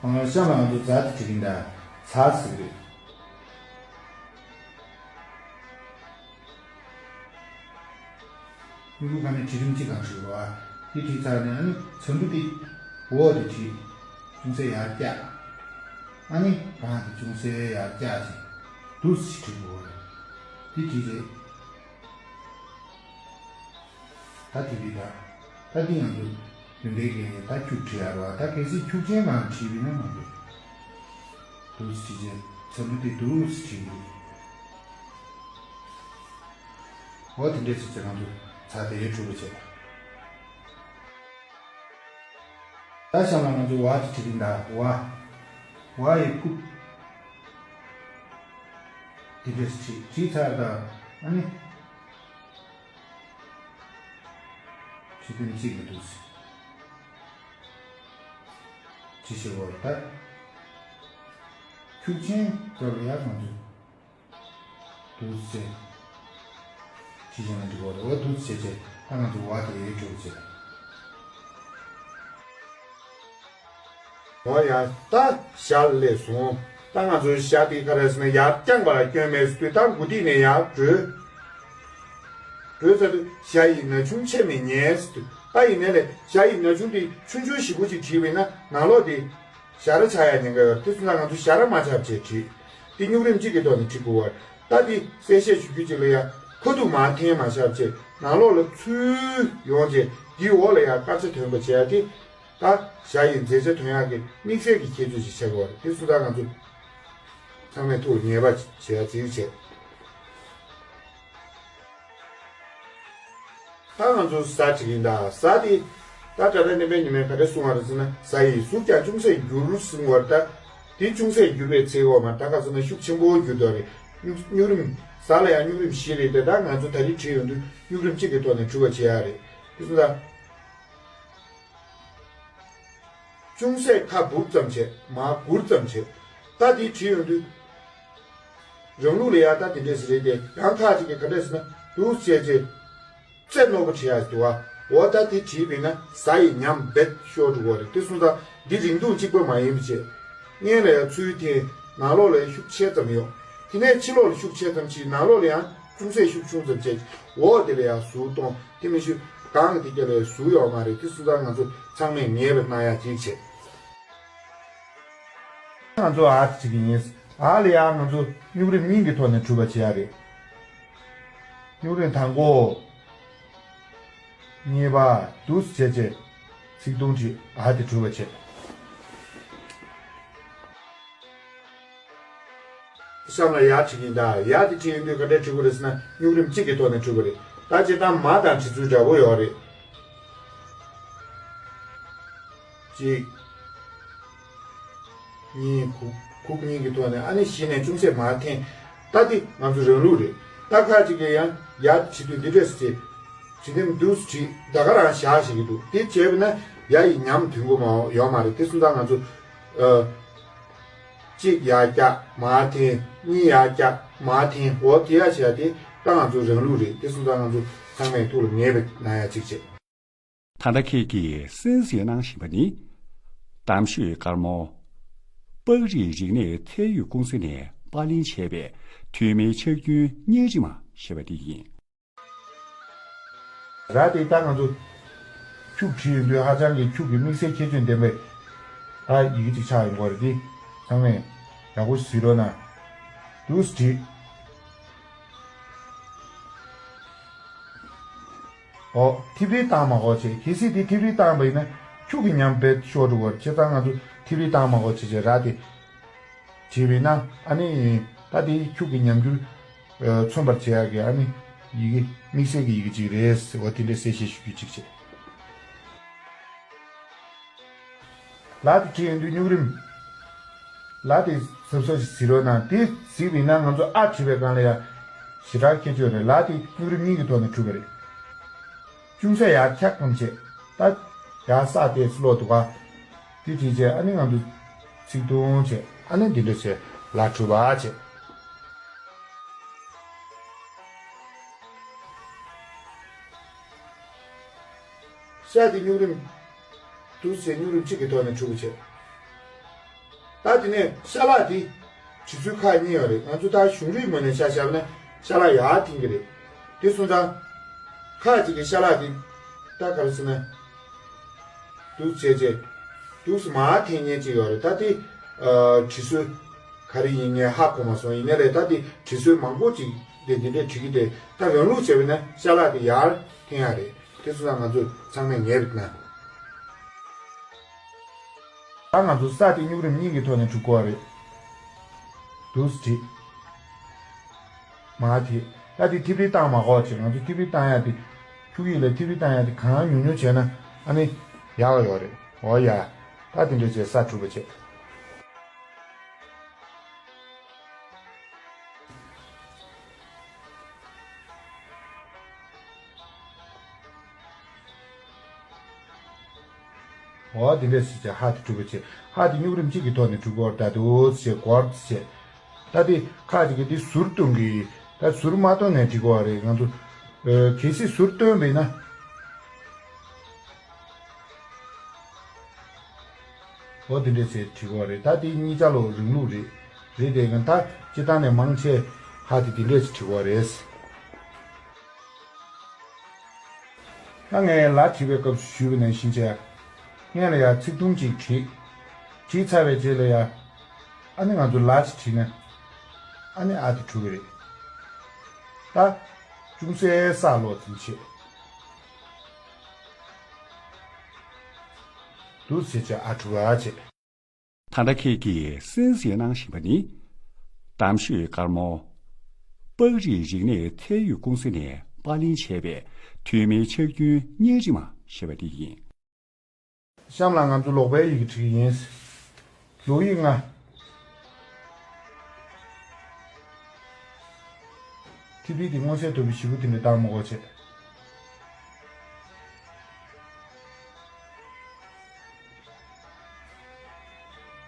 ཨ། གཤམ་ལ་ང་ཚོ་ཛ་དེ་བྲིས་ཀྱིན་གདའ། ཛ་ཟེར་གྱི་རེད། སྨྱུ་གུ་ཁ་ནས་བྲིས་རིམ་གཅིག་གང་ཞིག་རེད་པ། དེ་བྲིས་ཚར་ནས་ཨ་ནི་ཚ་འབྲུ་དེ་འོག་དེ་བྲིས། ཅུང་ཟད་ཡར་བཀྱག་ཨ་ནི་གང་དེ་ཅུང་ཟད་ཡར་བཀྱག་ཅིག་འདུག་སེ་བྲིས་དགོས་པ་རེད། དེ་བྲིས་རྗེས། ད་དེ་བྲིས་ད། ད་དེ་ཡང་འདུག་དེ་འདྲའི་གི་ནས་ད་ཁྱུག་བྲིས་ཡ་རེད་པ། ད་གལ་སྲིད་ཁྱུག་ཆེན་གང་བྲིས་པ་ཡིན་ན་མ་འདུག་འདུག་སེ་བྲིས་རྗེས་ཚ་འབྲུ་དེ་འདུག་སེ་བྲིས་འདུག་འོ་དེ་འདྲས་བྱས་ཚེ་ང་ཚོ་ཚ་དེ་གྲུབ་པ་བྱས། ད་གཤམ་ལ་ང་ཚོ་ཝ་དེ་བྲིས་ཀྱིན་གདའ། ཝ། ཝ་ཡི་ཕུ། དེ་འདྲས་བྲིས། བྲིས་ཚར་ད། ཨ་ནི། བྲིས་དོན་གཅིག་མི་འདུག་སེ། བྲིས་ཤེས་པ་ད། ཁྱུག་ཆེན་སྐབས་ལ་ཡར་ང་ཚོ། འདུག་སེ། ཅི་བྱས་ན་འགྲིག་གོ་རེད། འོ་འདུག་སེ་བྱས་བྱས་ད་ང་ཚོ་ཝ་དེ་གྲུབ་བྱས། འོ་ཡ་ད་ཞ་སླེབས་སོང་། ད་ང་ཚོའི་ཞ་དེ་ག་རེ་ཟེར་ན་ཡར་བརྐྱངས་པ་ལ་སྐྱོན་མེད་ཟེར་དུས་ད་མགོ་ཐིག་ནས་ཡར་བྲོས། བྲོས་ཚར་དུས་ཞ་ཡི་ན་ཆུང་ཆད་མི་ཉན་ཟེར་དུས་ད་ཡིན་ནའི་ལས་ཞ་ཡི་ན་ཆུང་དེ་ཆུང་ཆུང་ཞེ་པོ་ཅིག་བྲིས་པ་ཡིན་ན་ནང་ལོགས་དེ། ཞ་ར་ཆགས་ཡ་ཉེན་ཁ་ཡོད་རེད། དེ་སོང་ཙང་ང་ཚོ་ཞ་ར་མ་ཆགས་བྱས་བྲིས། དེ་སྨྱུག་རིམ་གཅིག་གི་ཐོག་ནས་བྲིས་དགོས་པ་རེད། ད་དེ་གསལ་བཤད་ཞུ་རྒྱུ་གཅིག་ལ་ཡ། ཁ་ཐུག་མར་འཐེན་མ་བཞག་བྱས་ནང་ལོགས་ལ་ཚུར་ཡོང་བྱས་འདིའི་འོག་ལ་ཡ་དཀར་ཆ་ཐོན་པ་བྱས་ཡ་དེ། ད་ཞ་ཡི་མཛེས་ཆ་ཐོན་ཡག་གི་དམིགས་བསལ་གྱི་ཁྱད་ཆོས་ཤིག་ཆགས་ཀྱི་ཡོད་རེད། དེ་སོང་ཙང་ང་ཚོ་ཚང་མས་ཐུགས་ལ་ངེས་པ་བྱེད་ཡ་གཟིགས་བྱས། ད་ང་ཚོ་ཟ་བྱེད་ཀྱིན་གདའ། ཟ་དེ། ད་བཀྲ་མདའ་བསྟན་པའི་ཉི་མས་ག་རེ་གསུངས་པ་རེད་ཟེར་ན་ཟ་ཡི་གཟུགས་ཀྱང་ཅུང་ཟད་འགྱུར་གསུངས་པ་རེད། ད་དེ་ཅུང་ཟད་འགྱུར་བའི་ཚིག་འོག་མ་ད་ག་ཟེར་ན་ཤུགས་ཆེན་པོ་འགྱུར་འདུག་རེད། སྨྱུག་སྨྱུག་རིམ། ཟ་ལ་ཡང་སྨྱུག་རིམ་བཞི་རེད་དེ་ད་ང་ཚོ་ད་རེས་བྲིས་ཡོང་དུས་སྨྱུག་རིམ་གཅིག་གི་ཐོག་ནས་གྲུབ་པ་བྱེད་ཡག་རེད། དེ་ཚོ་ད། ཅུང་ཟད་ཁ་སྦུབ་ཙམ་བྱས་མར་སྒུར་ཙམ་བྱས། ད་དེ་བྲིས་ཡོང་དུས། རང་ལུགས་ལ་ཡ་ད་དེ་འདྲས་རེད་དེ་ཡང་ཁ་ཅིག་གིས་ག་འདྲས་ཟེར་ན་འདུག་བྱས་རྗེས། རྩེ་རྣོ་པོ་བྲིས་ཡ་འདུག་བ། འོ་ད་དེ་བྲིས་པས་ན་ཟ་ཡི་ཉམས་རྦད་ཤོར་འགྲོ་གི་རེད། དེ་སོང་ཙང་འདི་རིང་ཐུང་གཅིག་པ་མ་ཡིན་པ་བྱས། སྔོན་ལ་ཡ་ཚུལ་འཐེན། ནང་ལོགས་ལ་ཡ་ཤུགས་ཆེ་ཙམ་ཡོང་། དེ་ནས་ཕྱི་ལོགས་ལ་ཤུགས་ཆེ་ཙམ་བྱས། ནང་ལོགས་ལ་ཡང་ཅུང་ཟད་ཤུགས་ཆུང་ཙམ་བྱས། འོག་དེ་ལ་ཡང་ཟུར་གཏོང་། དེ་མིན་ཤུ་གང་གི་དེ་ག་ལ་ཟུར་ཡོད་མ་རེད། དེ་སོང་ཙང་ང་ཚོ་ཚང་མས་ངེས་པར་གནང་ཡ་གཅིག་བྱས། ང་ཚོ་ཨ་ཙི་བྱེད་ཀྱི་ཡིན། ཨ་ལ་ཡང་ང་ཚོ་སྨྱུག་རིམ་གཉིས་ཀྱི་ཐོག་ནས་གྲུབ་པ་བྱེད་ཡ་རེད། སྨྱུག་རིམ་དང་པོ། གཉིས་པ། འདུག་སེ་བྱས་བྱས། ཚིག་ཐུང་བྲིས། ཨ་དེ་གྲུབ་པ་བྱེད། གཤམ་ལ་ཡར་བྲིས་ཀྱིན་གདའ། ཡར་དེ་བྲིས་ཡོང་དུས་ག་འདྲས་བྲིས་དགོས་རེད་ཟེར་ན། སྨྱུག་རིམ་གཅིག་གི་ཐོག་ནས་བྲིས་དགོས་རེད། ད་སྤྱིར་བཏང་མ་དང་བྲིས་ཚུལ་འདྲ་པོ་ཡོད་རེད། གཅིག་གཉིས། གུག་གུག་གཉིས་ཀྱི་ཐོག་ནས། ཨ་ནི་གཞི་ནས་ཅུང་ཟད་མར་འཐེན། ད་འདི་ང་ཚོ་རང་ལུགས་རེད། ད་ཁ་ཅིག་གིས་ཡང་ཡར་བྲིས་དུས་འདི་འདྲས་སེ་བྲིས། བྲིས་དེ་འདུག་སེ་བྲིས། ད་ག་རང་བཞག་བྱེད་ཀྱི་འདུག་དེ་བྱས་པ་ན་ཡ་ཡི་ཉམས་དོན་གོ་མ་ཡོད་མ་རེད། དེ་སོང་ཙང་ང་ཚོ། ཨ། གཅིག་ཡར་བཀྱག་མར་འཐེན། གཉིས་ཡར་བཀྱག་མར་འཐེན། འོ་དེ་ཡ་བྱས་ཏེ་ད་ང་ཚོ་རང་ལུགས་རེད། དེ་སོང་ཙང་ང་ཚོ་ཚང་མས་ཐུགས་ལ་ངེས་པ་གནང་ཡ་གཅིག་བྱེད། ད་ལྟ་ཁྱེད་ཀྱིས་གསན་གཟིགས་གནང་བཞིན་པ་ནི། གཏམ་ཤོད་དཀར་མོ། པགས་རིགས་རིག་གནས་ཚད་ཡོད་ཀུང་སི་ནས་པར་ལེན་བྱས་པའི་ཐོན་མིའི་ཕྱག་རྒྱུན་གཉན་རིམ་ཞེས་པ་དེ་ཡིན། ར་དེ་ད་ང་ཚོ་ཁྱུག་བྲིས་ཡོང་དུས་ཧ་ཅང་གི་ཁྱུག་གི་དམིགས་བསལ་ཁྱད་ཆོས་ལྡན་པའི་ད་ཡི་གེ་ཅིག་ཆགས་ཡོང་གི་རེད། དེ་ཚང་མས་ཡག་པོ་གཟིགས་རོགས་གནང་། འདུག་སེ་བྲིས། ཨོ། ཐིབས་རིལ་བཏང་མ་དགོས་བྱས། གལ་སྲིད་དེ་ཐིབས་རིལ་བཏང་པ་ཡིན་ན་ཁྱུག་གི་ཉམས་དཔེ་ཤོར་འགྲོ་གི་རེད། བྱས་ཙང་ང་ཚོ་ཐིབས་རིལ་བཏང་མ་དགོས་བྱས་བྱས་ར་དེ་བྲིས་པ་ཡིན་ན། ཨ་ནི་ད་དེ་ཁྱུག་གི་ཉམས་འགྱུར་མཚོན་པར་བྱེད་ཡག་གི་ཨ་ནི་ཡི་གེ་དམིགས་བསལ་གྱི་ཡི་གེ་ཅིག་རེད་ཟེར་བ་དེ་འདྲ་གསལ་བཤད་ཞུ་རྒྱུ་གཅིག་བྱས། ལ་དེ་བྲིས་ཡོང་དུས་སྨྱུག་རིམ། ལ་དེ་གཟབ་གཟབ་ཞིག་གཟིགས་རོགས་གནང་། དེ་གཟིགས་པ་ཡིན་ན་ང་ཚོ་ཨ་བྲིས་པའི་སྒང་ལ་ཡང་ཞེ་དྲག་ཁྱད་ཆོས་རེད། ལ་དེ་སྨྱུག་རིམ་གཉིས་ཀྱི་ཐོག་ནས་གྲུབ་པ་རེད། ཅུང་ཟད་ཡར་འཁྱག་ཙམ་བྱས། ད་ཡར་ས་དེ་སློག་འདུག་ག་དེ་བྲིས་བྱས་ཨ་ནི་ང་ཚོ་ཚིག་ཐུང་བྱས། ཨ་ནི་འདི་འདྲ་བྱས་ལ་གྲུབ་པ་བྱས། ཤ་དེ་སྨྱུག་རིམ། འདུག་སེ་སྨྱུག་རིམ་གཅིག་གི་ཐོག་ནས་གྲུབ་པ་བྱས། ད་དེ་ནས་ཤ་ལག་དེ་བྲིས་ཚུལ་ཁག་གཉིས་ཡོད་རེད། ང་ཚོ་ད་གཞུང་རིག་ངོས་ནས་ཆ་བཞག་ན་ཤ་ལག་ཡར་འཐེན་གྱི་རེད། དེ་སོང་ཙང་ཁག་ཅིག་གི་ཤ་ལག་དེ་ད་ག་རེ་ཟེར་ན། འདུག་བྱས་བྱས། འདུག་སེ་མར་འཐེན་མཁན་ཅིག་ཡོད་རེད། ད་དེ་ཨ་བྲིས་སྲོལ་ག་རེ་ཡིན་ངས་ཧ་གོ་མ་སོང་། ཡིན་ནའི་རེད། ད་དེ་བྲིས་སྲོལ་མང་པོ་ཅིག་དེ་འདི་འདྲས་བྲིས་ཀྱི་རེད། ད་རང་ལུགས་བྱས་པ་ཡིན་ན་ཤ་ལག་དེ་ཡར་འཐེན་ཡག་རེད། དེ་སོང་ཙང་ང་ཚོ་ཚང་མས་ངེས་པ་ན། ད་ང་ཚོ་ས་དེ་སྨྱུག་རིམ་གཉིས་ཀྱི་ཐོག་ནས་གྲུབ་དགོས་པ་རེད། འདུག་སེ་བྲིས། མར་དེ། ད་དེ་ཐིབས་རིལ་བཏང་མ་དགོས་བྱས། ང་ཚོ་ཐིབས་རིལ་བཏང་ཡག་དེ། ཁྱུག་ཡིག་ལ་ཐིབས་རིལ་བཏང་ཡག་དེ་གང་ཉུང་ཉུང་བྱས་ན་ཨ་ནི་ཡག་ཡོད་རེད། འོ་ཡ། ད་དེ་འདྲ་བྱས་ས་གྲུབ་པ་བྱས། འོ་དེ་འདྲས་ཟེར་བྱས་ཧ་དེ་གྲུབ་པ་བྱས། ཧ་དེ་སྨྱུག་རིམ་གཅིག་གི་ཐོག་ནས་གྲུབ་པ་ད་འདུག་སེ་བྱས་སྒོར་བྱས། ད་དེ་ཁ་ཅིག་གིས་དེ་ཟུར་གཏོང་གི། ད་ཟུར་མ་གཏོང་ནས་བྲིས་དགོས་པ་རེད། ང་ཚོ་ཨ་གལ་སྲིད་ཟུར་གཏོང་བ་ཡིན་ན། འོ་དེ་འདྲས་ཟེར་བྲིས་དགོས་པ་རེད། ད་དེ་གཉིས་ཆ་ལོ་རིང་ལུགས་རེད། རེད་དེ་གང་ད་སྤྱིར་བཏང་ནས་མང་ཆེ་ཧ་དེ་དེ་འདྲས་ཟེར་བྲིས་དགོས་པ་རེད། ད་ངས་ལ་བྲིས་པའི་སྐབས་སུ་ཞུས་པ་ནང་བཞིན་བྱས། སྔོན་ལ་ཡ་ཚིག་ཐུང་ཅིག་བྲིས། བྲིས་ཚར་བའི་རྗེས་ལ་ཡ། ཨ་ནི་ང་ཚོ་ལ་ཅིག་བྲིས་ན། ཨ་ནི་ཨ་དེ་གྲུབ་ཀྱི་རེད། ད་ཅུང་ཟད་ས་ལོག་ཙམ་བྱས། འདུག་སེ་བྱས་ཨ་གྲུབ་པ་བྱས། ད་ལྟ་ཁྱེད་ཀྱིས་གསན་གཟིགས་གནང་བཞིན་པ་ནི། གཏམ་ཤོད་དཀར་མོ། པགས་རིགས་རིག་གནས་ཚད་ཡོད་ཀུང་སི་ནས་པར་ལེན་བྱས་པའི་ཐོན་མིའི་ཕྱག་རྒྱུན་གཉན་རིམ་ཞེས་པ་དེ་ཡིན། གཤམ་ལ་ང་ཚོ་ལོག་པའི་ཡི་གེ་བྲིས་ཀྱི་ཡིན། ལོག་ཡིག་ལྔ། ཐིག་ཕིག་དེ་མངོན་གསལ་དོད་པོ་ཞེ་པོ་དེ་འདྲ་བཏང་མ་དགོས་བྱས།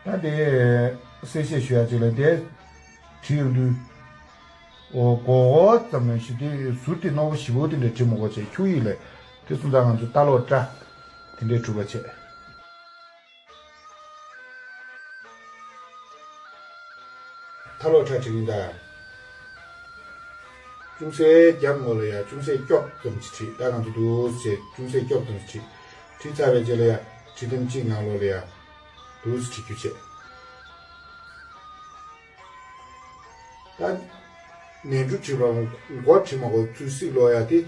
ད་དེ་གསལ་བཤད་ཞུ་ཡ་ཅིག་ལ། དེ་བྲིས་ཡོང་དུས། འོ་མགོ་སྐོར་ཙམ་ནས་ཞུ་དེ་ཟུར་དེ་རྣོ་པོ་ཞེ་པོ་དེ་འདྲ་བྲིས་མ་དགོས་བྱས། ཁྱུག་ཡིག་ལས་དེ་སོང་ཙང་ང་ཚོ་རྟ་ལོག་སྐྲ་དེ་འདྲས་གྲུབ་པ་བྱས། རྟ་ལོག་སྐྲ་བྲིས་ཡིན་ད། ཅུང་ཟད་རྒྱབ་ངོས་ལ་ཡ་ཅུང་ཟད་སྐྱོག་ཙམ་ཅིག་བྲིས། ད་ང་ཚོ་འདུག་སེ་ཅུང་ཟད་སྐྱོག་ཙམ་ཅིག་བྲིས། བྲིས་ཚར་བའི་རྗེས་ལ་ཡ་བྲིས་ཐེངས་གཅིག་ནང་ལོགས་ལ་ཡ་འདུག་སེ་བྲིས་རྒྱུ་བྱས། ད་ནས་འབྲུ་བྲིས་པ་མགོ་བྲིས་མ་དགོས་ཚུལ་སྲིད་ལོ་ཡ་དེ།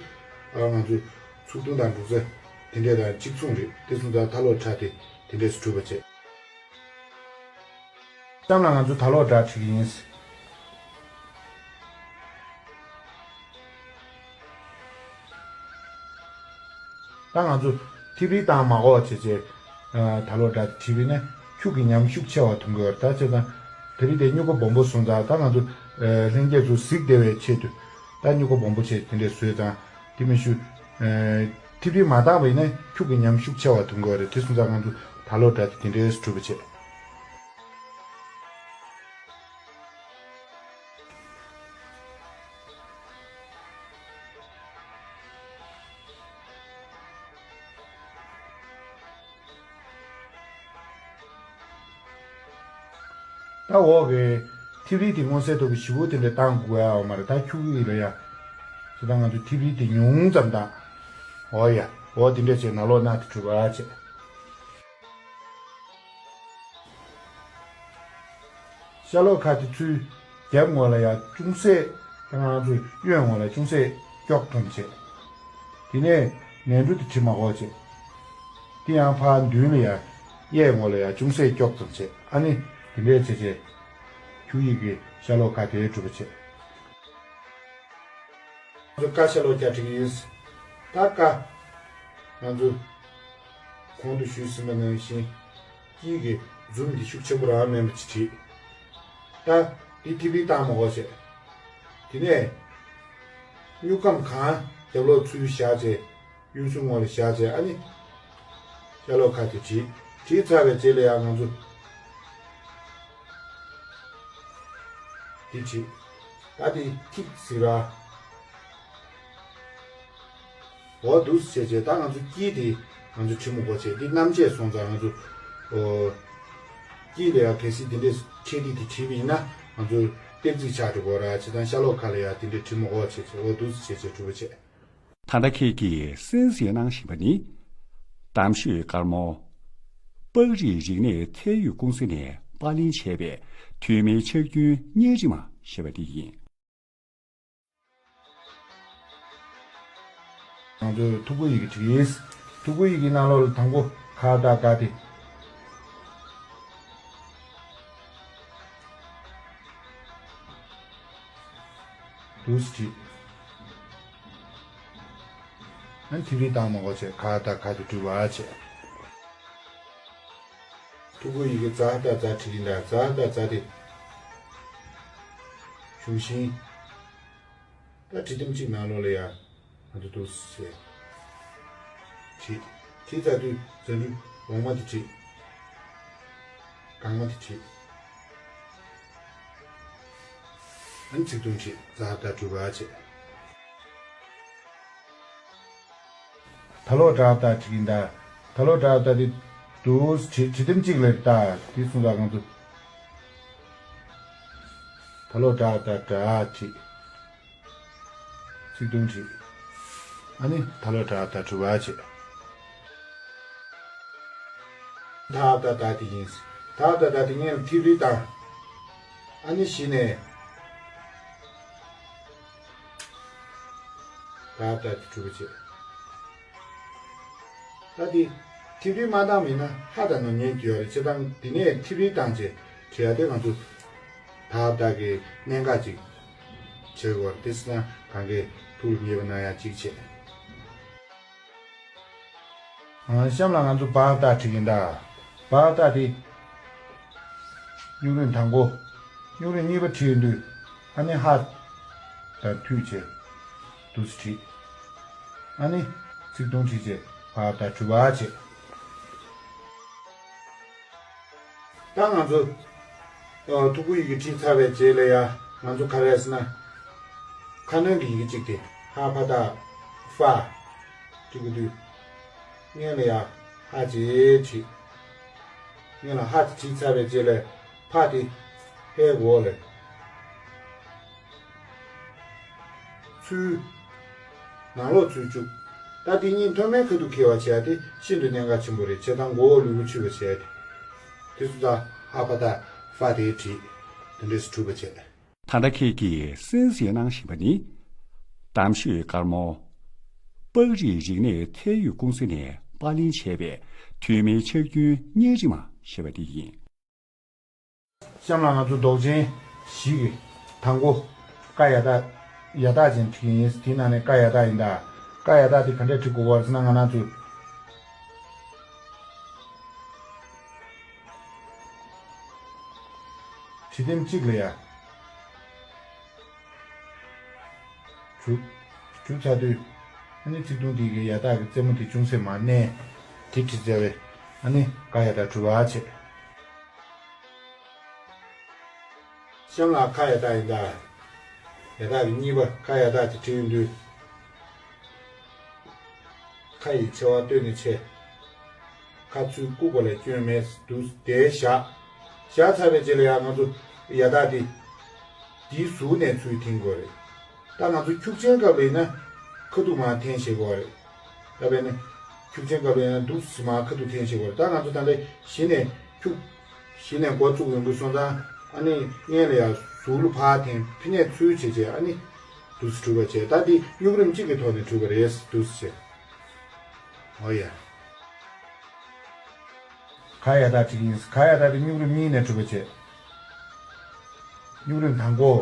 ཨ་ང་ཚོ་ཚུགས་ཐུང་དང་འབྲུ་རྩེ་དེ་འདྲས་དང་གཅིག་མཚུངས་རེད། དེ་སོང་ཙང་ཐ་ལོ་ཁྲ་དེ་དེ་འདྲས་སུ་གྲུབ་པ་བྱས། གཤམ་ལ་ང་ཚོ་ད་ལོ་སྒྲ་བྲིས་ཀྱི་ཡིན། ད་ང་ཚོ་ཐིབས་རིལ་བཏང་མ་དགོས་བྱས་བྱས། ད་ལོ་སྒྲ་བྲིས་པས་ན་ཁྱུག་གི་ཉམས་ཤུགས་ཆེ་བ་ཐོན་གི་ཡོད་རེད། ད་བྱས་ཙང་དེ་རིང་དེ་སྨྱུག་ཀ་སྦོམ་པོ་སོང་ཙང་། ད་ང་ཚོ་ལྷན་རྒྱས་ཚོ་གཟིགས་བདེ་བའི་ཆེད་དུ་ད་སྨྱུག་ཀ་སྦོམ་པོ་བྱས་དེ་འདྲས་བཟོས་ཙང་། དེ་མིན་ཞུ། ཐིབས་རིལ་མ་བཏང་བས་ན་ཁྱུག་གི་ཉམས་ཤུགས་ཆེ་བ་ཐོན་གི་ཡོད་རེད། དེ་སོང་ཙང་ང་ཚོ་ད་ལོ་སྒྲ་དེ་དེ་འདྲས་གྲུབ་པ་བྱས། ད་འོག་གི་ཐིབས་རིལ་དེ་མངོན་གསལ་དོད་པོ་ཞེ་པོ་དེ་འདྲ་བཏང་དགོས་ཡ་ཡོད་མ་རེད། ད་ཁྱུག་ཡིག་ལ་ཡ། ད་ང་ཚོ་ཐིབས་རིལ་དེ་ཉུང་ཙམ་བཏང་། འོ་ཡ། འོ་དེ་འདྲ་བྱས་ནང་ལོགས་ན་དེ་གྲུབ་པ་བྱས། ཤ་ལོག་ཁ་དེ་ཚུར་རྒྱབ་ངོས་ལ་ཡ་ཅུང་ཟད། ད་ང་ཚོས་གཡོན་ངོས་ལ་ཅུང་ཟད་དཀྱོག་ཙམ་བྱས། དེ་ནས་ནས་འབྲུ་དེ་བྲིས་མ་དགོས་བྱས། དེ་ཡང་ཕར་མདུན་ལ་ཡ་གཡས་ངོས་ལ་ཡ་ཅུང་ཟད་དཀྱོག་ཙམ་བྱས། ཨ་ནི་དེ་འདྲས་བྱས་བྱས། ཁྱུག་ཡིག་གི་ཤ་ལོག་ཁ་དེ་གྲུབ་པ་བྱས། ང་ཚོ་ཀ་ཤ་ལོག་ཀྱ་བྲིས་ཀྱི་ཡིན། ད་ཀ། ང་ཚོ་གོང་དུ་ཞུས་ཟིན་པ་ནང་བཞིན་དཀྱིལ་གྱི་འཛུམ་འདི་ཤུགས་ཆེན་པོ་རང་མེད་པ་ཅིག་བྲིས། ད་འདི་ཐིབས་རིལ་བཏང་མ་དགོས་བྱས། དེ་ནས་སྨྱུག་སྒམ་གང་རྒྱབ་ལོགས་ཚུར་བཞག་བྱས། གཡོན་ཟུར་ངོས་ལ་བཞག་བྱས། ཨ་ནི་ཤ་ལོག་ཁ་དེ་བྲིས། བྲིས་ཚར་བའི་རྗེས་ལ་ཡང་ང་ཚོ་འདི་བྲིས། ད་འདི་ཐིག་ཟེར་ར། འོ་འདུག་སེ་བྱས་བྱས། ད་ང་ཚོ་དཀྱིལ་དེ་ང་ཚོ་བྲིས་མ་དགོས་བྱས། འདི་རྣམ་བཅད་སོང་ཙང་ང་ཚོ་ཨོ། དཀྱིལ་ལ་ཡང་གལ་སྲིད་འདི་འདྲས་འཕྲེད་ཐིག་དེ་བྲིས་པ་ཡིན་ན་ང་ཚོ་གཏེར་རྫས་ཆགས་འགྲོ་གི་རེད། བྱས་ཙང་ཤ་ལོག་ཁ་ལ་ཡང་དེ་འདྲས་བྲིས་མ་དགོས་བྱས་བྱས། འོ་འདུག་སེ་བྱས་བྱས་གྲུབ་པ་བྱས། ད་ལྟ་ཁྱེད་ཀྱིས་གསན་གཟིགས་གནང་བཞིན་པ་ནི། གཏམ་ཤོད་དཀར་མོ། པགས་རིགས་རིག་གནས་ཚད་ཡོད་ཀུང་སི་ནས་པར་ལེན་བྱས་པའི་ཐོན་མིའི་ཕྱག་རྒྱུན་རྙིང་རིམ་ཞེས་པ་དེ་ཡིན། ང་ཚོས་ཐུ་གུ་ཡི་གེ་བྲིས། ཐུ་གུ་ཡི་གེ་ནང་ལོགས་ལ་དང་པོ་ག་བཏགས་ག་དེ། འདུག་སེ་བྲིས། ཨ་ནི་ཐིག་ལེ་བཏང་མ་དགོས་བྱས་ག་བཏགས་ག་དེ་གྲུབ་པ་བྱས། ཐུ་གུ་ཡི་གེ་ཛ་བཏགས་ཛ་བྲིས་ཀྱི་འདུག་ཛ་བཏགས་ཛ་དེ་གཞུང་ཤིང་། ད་བྲིས་ཐེངས་གཅིག་ནང་ལོགས་ལ་ཡ། ང་ཚོ་འདུག་སེ་བྲིས། བྲིས་ཚར་དུས་ཛ་འགྲེང་བུ་འོག་མ་དེ་བྲིས། རྐང་མ་དེ་བྲིས། ཨ་ནི་ཚིག་ཐུང་བྲིས། ཛ་བཏགས་གྲུབ་པ་བྱས། ད་ལོག་སྒྲ་བཏགས་བྲིས་ཀྱི་འདུག་ད་ལོག་སྒྲ་བཏགས་དེ་འདུག་སེ་བྲིས། བྲིས་ཐེངས་གཅིག་ལ་ད་དེ་སོང་ཙང་ང་ཚོ་ད་ལོག་སྒྲ་བཏགས་སྒྲ་བྲིས། ཚིག་ཐུང་བྲིས། ཨ་ནི་ད་ལོག་སྒྲ་བཏགས་གྲུབ་པ་བྱས། ད་བཏགས་ད་དེ་ཡིན། ད་བཏགས་ད་དེ་སྔོན་ལ་ཐིག་རིལ་བཏང་། ཨ་ནི་གཞི་ནས་ད་བཏགས་དེ་གྲུབ་པ་བྱས། ད་དེ་ཐིག་རིལ་མ་བཏང་མིན་ན་ཧ་དང་ནོར་ཉན་གྱི་ཡོད་རེད། བྱས་ཙང་འདི་ནས་ཐིག་རིལ་བཏང་བྱས་བྲིས་ཡ་དེ་ང་ཚོ་ད་བཏགས་ཀྱི་གནད་འགག་ཅིག་བྱེད་དགོས་རེད། དེ་སོང་ཙང་གང་གས་ཐུགས་ལ་ངེས་པ་གནང་ཡ་གཅིག་བྱས། ཨ། གཤམ་ལ་ང་ཚོ་བ་བཏགས་བྲིས་ཀྱི་འདུག་བ་བཏགས་དེ་སྨྱུག་རིང་དང་པོ། སྨྱུག་རིང་གཉིས་པ་བྲིས་ཡོང་དུས། ཨ་ནི་ཧ་དང་མཐུད་བྱས་འདུག་སེ་བྲིས། ཨ་ནི་ཚིག་ཐུང་བྲིས་བྱས་བ་བཏགས་གྲུབ་པ་བྱས། ད་ང་ཚོ་ཨ་ཐུ་གུ་ཡི་གེ་བྲིས་ཚར་བའི་རྗེས་ལ་ཡ། ང་ཚོ་ག་རེ་ཟེར་ན། ཁ་སྣོན་གྱི་ཡི་གེ་གཅིག་དེ་ཧ་ཕ་བཏགས་ཧྥ་བྲིས་དགོས་དུས། སྔོན་ལ་ཡ་ཧ་ཅེས་བྲིས། སྔོན་ལ་ཧ་དེ་བྲིས་ཚར་བའི་རྗེས་ལ་ཕ་དེ་ཧའི་འོག་ལ་ཚུར་ནང་ལོགས་ཚུར་བཅུག་ད་དེ་གཉིས་མཐོ་དམན་ཁ་ཐུག་འཁེལ་བ་བྱས་ཏེ་ཤིན་ཏུ་གནད་འགག་ཆེན་པོ་རེད། བྱས་ཙང་མགོ་བོ་ལུས་པོ་ཆུད་པ་བྱས་ཏེ། དེ་ཚོ་ད་ཧ་ཕ་བཏགས་ཧྥ་དེ་བྲིས། དེ་འདྲས་སུ་གྲུབ་པ་བྱས། ད་ལྟ་ཁྱེད་ཀྱིས་གསན་གཟིགས་གནང་བཞིན་པ་ནི། གཏམ་ཤོད་དཀར་མོ། པགས་རིགས་རིག་གནས་ཚད་ཡོད་ཀུང་སི་ནས་པར་ལེན་བྱས་པའི་ཐོན་མིའི་ཕྱག་རྒྱུན་བརྙན་རིས་མ་ཞེས་པ་དེ་ཡིན། གཤམ་ལ་ང་ཚོ་མདོག་ཅན་བཞི་གི་དང་པོ། ཀ་ཡ་བཏགས། ཡ་བཏགས་ཅན་བྲིས་ཡིན། དེའི་ནང་ནས་ཀ་ཡ་བཏགས་ཡིན་ད། ཀ་ཡ་བཏགས་དེ་ག་འདྲས་བྲིས་དགོས་པ་རེད་ཟེར་ན། ང་རང་ཚོས་བྲིས་དེབ་གཅིག་ལ་ཡ། གྲུབ། གྲུབ་ཚར་དུས། ཨ་ནི་ཚིག་ཐུང་དེ་གི་ཡ་བཏགས་ཀྱི་རྩེ་མོ་དེ་ཅུང་ཟད་མར་མནན། དེ་བྲིས་ཚར་བས། ཨ་ནི་ཀ་ཡ་བཏགས་གྲུབ་པ་བྱས། གཤམ་ལ་ཁ་ཡ་བཏགས་ཡིན་ད། ཡ་བཏགས་ཀྱི་གཉིས་པ་ཁ་ཡ་བཏགས་དེ་བྲིས་ཡོང་དུས། ཁ་ཡི་ཆེ་བ་སྟོད་ནས་ཆེ། ཁ་ཚུར་བཀུག་པ་ལས་སྐྱོན་མེད་འདུག་དེ་བཞག་བཞག་ཚར་བའི་རྗེས་ལ་ཡང་ང་ཚོ་ཡ་བཏགས་དེ། དེའི་ཟུར་ནས་ཚུར་འཐེན་དགོས་རེད། ད་ང་ཚོ་འཁྱུག་ཆེན་སྐབས་ལ་ཡིན་ན་ཁ་ཐུག་མར་འཐེན་ཤེས་དགོས་རེད། ད་དཔེར་ན། འཁྱུག་ཆེན་སྐབས་ལ་ཡིན་ན་འདུག་སེ་མར་ཁ་ཐུག་འཐེན་ཤེས་དགོས་རེད། ད་ང་ཚོ་ད་ལྟ་གཞི་ནས་འཁྱུག་གཞི་ནས་འགོ་བཙུགས་ཡོང་གི་སོང་ཙང་། ཨ་ནི་སྔོན་ལ་ཡང་ཟུར་ལ་ཕར་འཐེན། ཕི་ནས་ཚུར་བྱས་བྱས། ཨ་ནི་འདུག་སེ་གྲུབ་པ་བྱས། ད་འདི་སྨྱུག་རིམ་གཅིག་གི་ཐོག་ནས་གྲུབ་པ་རེད། འདུག་སེ་བྱས། འོ་ཡ། ག་ཡ་བཏགས་བྲིས་ཡིན། ག་ཡ་བཏགས་དེ་སྨྱུག་རིམ་གཉིས་ནས་གྲུབ་པ་བྱས། སྨྱུག་རིམ་དང་པོ།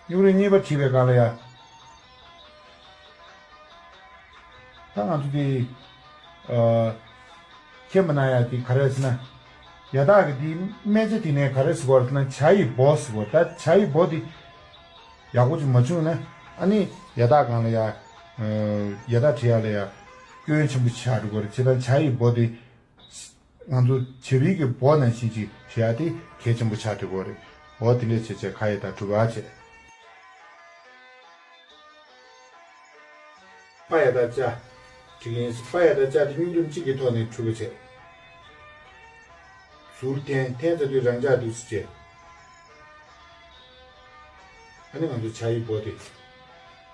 སྨྱུག་རིམ་གཉིས་པ་བྲིས་པའི་སྒང་ལ་ཡ། ད་ང་ཚོ་དེ། ཨ། མཁྱེན་པ་ན་ཡ་དེ་ག་རེ་ཟེར་ན། ཡ་བཏགས་ཀྱི་དེ་སྨད་ཆ་དེ་ནས་ག་རེ་ཟེར་དགོས་རེད་ཟེར་ན། བྱ་ཡི་བོ་ཟེར་དགོས་རེད། ད་བྱ་ཡི་བོ་དེ་ཡག་པོ་ཅིག་མ་བྱུང་ན། ཨ་ནི་ཡ་བཏགས་སྒང་ལ་ཡ། ཨ། ཡ་བཏགས་བྲི་ཡ་ལ་ཡ་སྐྱོན་ཆེན་པོ་ཆགས་འགྲོ་གི་རེད། བྱས་ཙང་བྱ་ཡི་བོ་དེ། ང་ཚོ་བྱ་བའི་གི་བོ་ནང་བཞིན་ཅིག་བྲི་ཡ་དེ་གལ་ཆེན་པོ་ཆགས་འགྲོ་གི་རེད། འོ་དེ་འདྲས་བྱས་བྱས་ཁ་ཡ་བཏགས་གྲུབ་པ་བྱས། པ་ཡ་བཏགས་པྱ། བྲིས་ཡིན། པ་ཡ་བཏགས་པྱ་དེ་སྨྱུག་རིམ་གཅིག་གི་ཐོག་ནས་གྲུབ་པ་བྱས། ཟུར་འཐེན། འཐེན་ཚར་དུས་རང་འཇགས་འདུག་སེ་བྱས། ཨ་ནི་ང་ཚོ་བྱ་ཡི་བོ་དེ་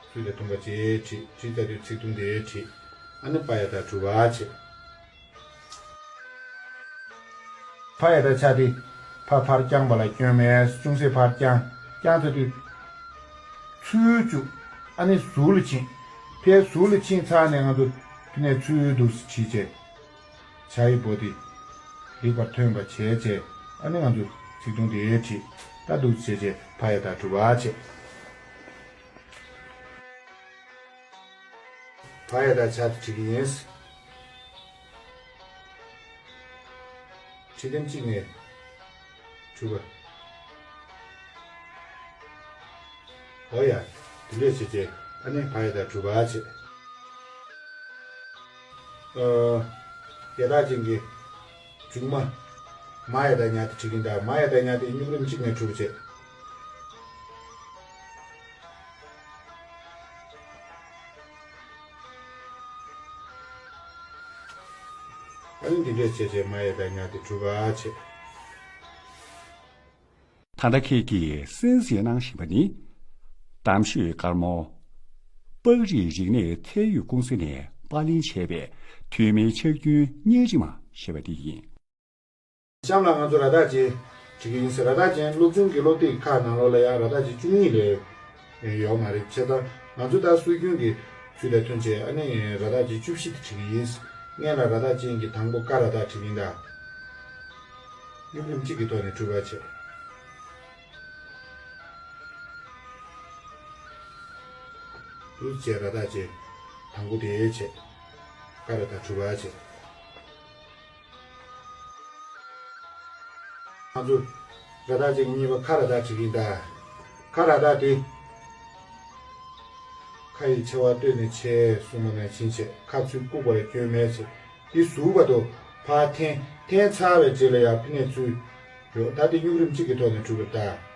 ཚུར་ལ་ཐུང་བ་བྱས་བྲིས། བྲིས་ཚར་དུས་ཚིག་ཐུང་དེ་བྲིས། ཨ་ནི་པ་ཡ་བཏགས་གྲུབ་པ་བྱས། ཕ་ཡ་བཏགས་ཕྱ་དེ། ཕ་ཕར་བརྐྱངས་པ་ལ་སྐྱོན་མེད། ཅུང་ཟད་ཕར་བརྐྱངས། བརྐྱངས་ཚར་དུས། ཚུར་བཅུག་ཨ་ནི་ཟུར་ལ་ཕྱིན། ཕའི་ཟུར་ལ་ཕྱིན་ཚར་ནས་ང་ཚོ་དེ་ནས་ཚུར་འདུག་སེ་བྲིས་བྱས། བྱ་ཡི་བོ་དེ་ལེགས་པར་ཐོན་པ་བྱས་བྱས། ཨ་ནི་ང་ཚོ་ཚིག་ཐུང་དེ་བྲིས། ད་འདུག་སེ་བྱས་བྱས་ཕ་ཡ་བཏགས་གྲུབ་པ་བྱས། ཕ་ཡ་བཏགས་ཕྱ་དེ་བྲིས་ཀྱི་ཡིན། བྲིས་དེབ་གཅིག་ནས་གྲུབ་པ། འོ་ཡ། དེ་འདྲས་བྱས་བྱས། ཨ་ནི་ཕ་ཡ་བཏགས་གྲུབ་པ་བྱས། ཨ། ཡ་བཏགས་ཅན་གྱི་མཇུག་མ། མ་ཡ་བཏགས་མྱ་དེ་བྲིས་ཀྱི་ཡིན་ད། མ་ཡ་བཏགས་མྱ་དེ་སྨྱུག་རིམ་གཅིག་ནས་གྲུབ་པ་བྱས། ཨ་ནི་འདི་འདྲས་བྱས་བྱས་མ་ཡ་བཏགས་མྱ་དེ་གྲུབ་པ་བྱས། ད་ལྟ་ཁྱེད་ཀྱིས་གསན་གཟིགས་གནང་བཞིན་པ་ནི། གཏམ་ཤོད་དཀར་མོ། པགས་རིགས་རིག་གནས་ཚད་ཡོད་ཀུང་སི་ནས་པར་ལེན་བྱས་པའི་ཐོན་མིའི་ཕྱག་རྒྱུན་བརྙན་རིས་མ་ཞེས་པ་དེ་ཡིན། གཤམ་ལ་ང་ཚོ་ར་བཏགས་ཅན་བྲིས་ཀྱི་ཡིན་ཟེར། ར་བཏགས་ཅན་སློབ་ཆུང་གི་སློབ་དེབ་ཁག་ནང་ལོགས་ལ་ཡང་ར་བཏགས་ཅན་བཅུ་གཉིས་ལས་ཡོད་མ་རེད། བྱས་ཙང་ང་ཚོ་ད་སྲོལ་རྒྱུན་གྱི་ཚུལ་དང་མཐུན་བྱས། ཨ་ནི་ར་བཏགས་ཅན་བཅུ་བཞི་དེ་བྲིས་ཀྱི་ཡིན། སྔོན་ལ་ར་བཏགས་ཅན་གྱི་དང་པོ་ཀ་ར་བཏགས་བྲིས་ཀྱི་ཡིན་ད། སྨྱུག་རིམ་གཅིག་གི་ཐོག་ནས་གྲུབ་པ་བྱས། འདུག་སེ་བྱས་ར་བཏགས་ཅན་དང་པོ་དེ་བྱས། ཀ་ར་བཏགས་གྲུབ་པ་བྱས། ང་ཚོ་ར་བཏགས་ཅན་གྱི་གཉིས་པ་ཁ་ར་བཏགས་བྲིས་ཀྱི་ཡིན་ད། ཁ་ར་བཏགས་དེ། ཁ་ཡི་ཆེ་བ་སྟོད་ནས་ཆེ་གསུངས་པ་ནང་བཞིན་བྱས། ཁ་ཚུར་བཀུག་པ་ལ་སྐྱོན་མེད་བྱས། དེ་ཟུར་བར་དུ་ཕར་འཐེན། འཐེན་ཚར་བའི་རྗེས་ལ་ཡང་ཕི་ནས་ཚུར་འགྲོ། ད་དེ་སྨྱུག་རིམ་གཅིག་གི་ཐོག་ནས་གྲུབ་པ་རེད་ད།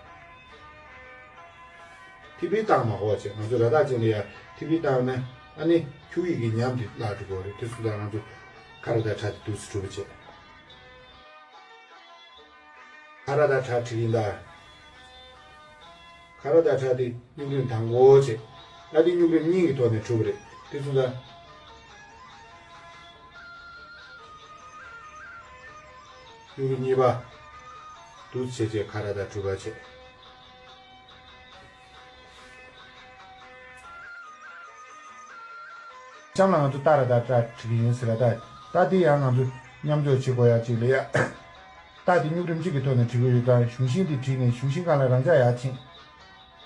ཐིག་པའི་སྟེང་མ་གོ་བ་བྱས། ང་ཚོ་ར་བཏགས་ཅན་ལ་ཡང་ཐིག་པའི་སྟེང་ན་ཨ་ནི་འཁྱུག་ཡིག་གི་ཉམས་དེ་བརླག་འགྲོ་གི་རེད། དེ་སོང་ཙང་ང་ཚོ་ཁ་ར་བཏགས་ཁྲ་དེ་འདུག་སེ་གྲུབ་པ་བྱས། ཁ་ར་བཏགས་ཁྲ་བྲིས་ཀྱི་ཡིན་ད། ཁ་ར་བཏགས་ཁྲ་དེ་སྨྱུག་རིམ་དང་པོ་བྱས། ད་དེ་སྨྱུག་རིམ་གཉིས་ཀྱི་ཐོག་ནས་གྲུབ་པ་རེད། དེ་སོང་ཙང་སྨྱུག་རིམ་གཉིས་པ། འདུག་སེ་བྱས་བྱས་ཁ་ར་བཏགས་གྲུབ་པ་བྱས། གཤམ་ལ་ང་ཚོ་ཏཱ་ར་ཏཱ་ཏྲ་བྲིས་ཀྱི་ཡིན་ཟེར་ལ། ད་ད་འདི་ཡང་ང་ཚོ་མཉམ་འཇོག་བྱེད་དགོས་ཡ་གཅིག་ལ་ཡ། ཏཱ་འདི་སྨྱུག་རིམ་གཅིག་གི་ཐོག་ནས་བྲིས་ཀྱི་ཡོད་ཙང་གཞུང་ཤིང་འདི་བྲིས་ནས་གཞུང་ཤིང་སྒང་ལ་རང་འཇགས་ཡར་ཕྱིན།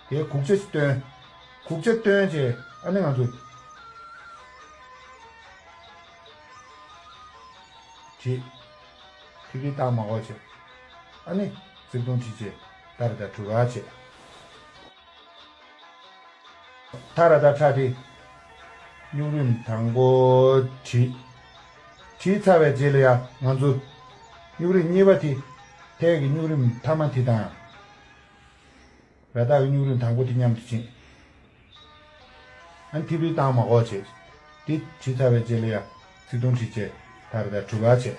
དེའི་གུག་ཆ་ཞིག་སྟོན། གུག་ཆ་སྟོན་རྗེས་ཨ་ནི་ང་ཚོ་བྲིས། ཐིག་ལེ་བཏང་མ་དགོས་བྱས། ཨ་ནི་ཚིག་ཐུང་བྲིས་རྗེས་ཏཱ་ར་ཏཱ་གྲུབ་པ་བྱས། ཏཱ་ར་ཏཱ་ཏྲ་དེ་སྨྱུག་རིམ་དང་པོ་བྲིས། བྲིས་ཚར་བའི་རྗེས་ལ་ཡང་ང་ཚོ་སྨྱུག་རིམ་གཉིས་པ་དེ་ཐལ་གྱི་སྨྱུག་རིམ་མཐའ་མ་དེ་དང་། ར་ཏ་གི་སྨྱུག་རིམ་དང་པོ་དེ་མཉམ་དུ་ཕྱིན། ཨ་ནི་ཐིག་ལེ་བཏང་མ་དགོས་བྱས། དེ་བྲིས་ཚར་བའི་རྗེས་ལ་ཡང་ཚིག་ཐུང་བྲིས་བྱས་ཏཱ་ར་ཏཱ་གྲུབ་པ་བྱས།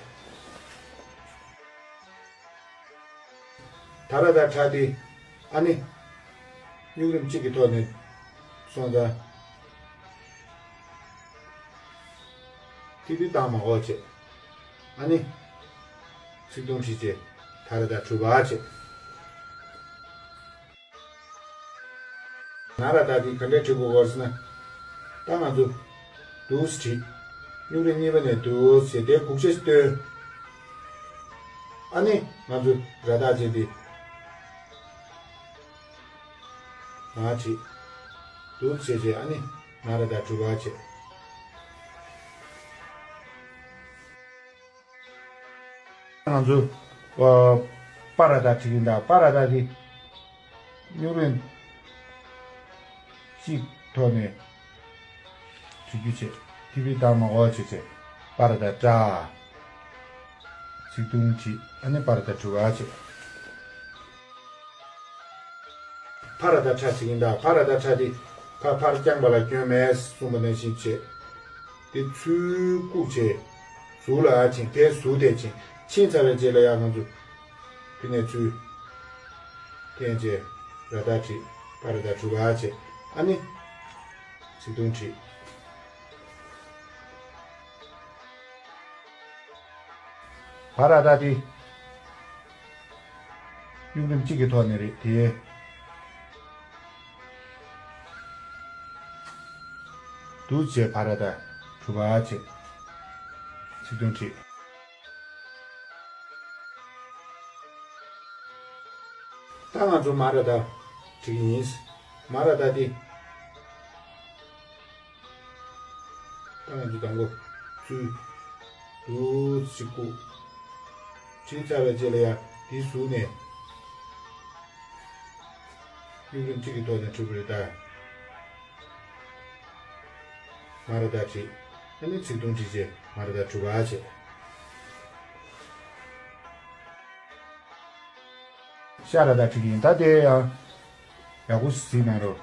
ཏཱ་ར་ཏཱ་ཏྲ་དེ་ཨ་ནི་སྨྱུག་རིམ་གཅིག་གི་ཐོག་ནས་སོང་ཙང་ཐིག་ལེ་བཏང་མ་དགོས་བྱས། ཨ་ནི་ཚིག་ཐུང་བྲིས་བྱས་ཏཱ་ར་ཏཱ་གྲུབ་པ་བྱས། ན་ར་ཏ་དེ་ག་འདྲས་བྲིས་དགོས་སྐོར་ཟེར་ན། ད་ང་ཚོ་འདུག་སེ་བྲིས། སྨྱུག་རིམ་གཉིས་པ་ནས་འདུག་སེ་དེ་གུག་ཆ་ཞིག་བཏོན། ཨ་ནི་ང་ཚོ་ར་ཏ་ཅན་དེ་མར་བྲིས། འདུག་སེ་བྱས་ཨ་ནི་ན་ར་ཏ་གྲུབ་པ་བྱས། ང་ཚོ་པ་ར་ཏ་བྲིས་ཀྱིན་གདའ། པ་ར་ཏ་དེ་སྨྱུག་རིམ་གཅིག་ཐོག་ནས་བྲིས་རྒྱུ་བྱས། ཐིག་ལེ་བཏང་མ་དགོས་བྱས་བྱས། པ་ར་ཏ་ཏྲ། ཚིག་ཐུང་བྲིས། ཨ་ནི་པ་ར་ཏ་གྲུབ་པ་བྱས། ཕ་ར་ཏ་ཕྲ་བྲིས་ཀྱིན་གདའ། ཕ་ར་ཏ་ཕྲ་དེ་ཕ་ཕར་བརྐྱངས་པ་ལ་སྐྱོན་མེད་གསུངས་པ་ནང་བཞིན་བྱས། དེ་ཚུར་བཀུག་བྱས་ཟུར་ལ་ཕྱིན། དེ་ཟུར་དེ་ཕྱིན། ཕྱིན་ཚར་བའི་རྗེས་ལ་ཡང་ང་ཚོ་དེ་ནས་ཚུར་བསྟན་བྱས་ར་ཏ་བྲིས། ཕ་ར་ཏ་གྲུབ་པ་བྱས། ཨ་ནི་ཚིག་ཐུང་བྲིས། བ་ར་ཏ་དེ་སྨྱུག་རིམ་གཅིག་གི་ཐོག་ནས་རེད་དེ། འདུག་སེ་བྱས་བ་ར་ཏ་གྲུབ་པ་བྱས། ཚིག་ཐུང་བྲིས། ད་ང་ཚོ་མ་ར་ཏ་བྲིས་ཀྱི་ཡིན། མ་ར་ཏ་དེ། ད་ང་ཚོ་དང་པོ་ཚུར་འདུག་སེ་བཀུག་བྲིས་ཚར་བའི་རྗེས་ལ་ཡང་དེའི་ཟུར་ནས་སྨྱུག་རིམ་གཅིག་གི་ཐོག་ནས་བྲིས་པ་རེད་ད། མ་ར་ཏ་བྲིས། ཨ་ནི་ཚིག་ཐུང་བྲིས་རྗེས་མ་ར་ཏ་གྲུབ་པ་བྱས། ཤ་ར་ཏ་བྲིས་ཀྱི་ཡིན། ད་དེ་ཡང་ཡག་པོ་གཟིགས་གནང་རོགས།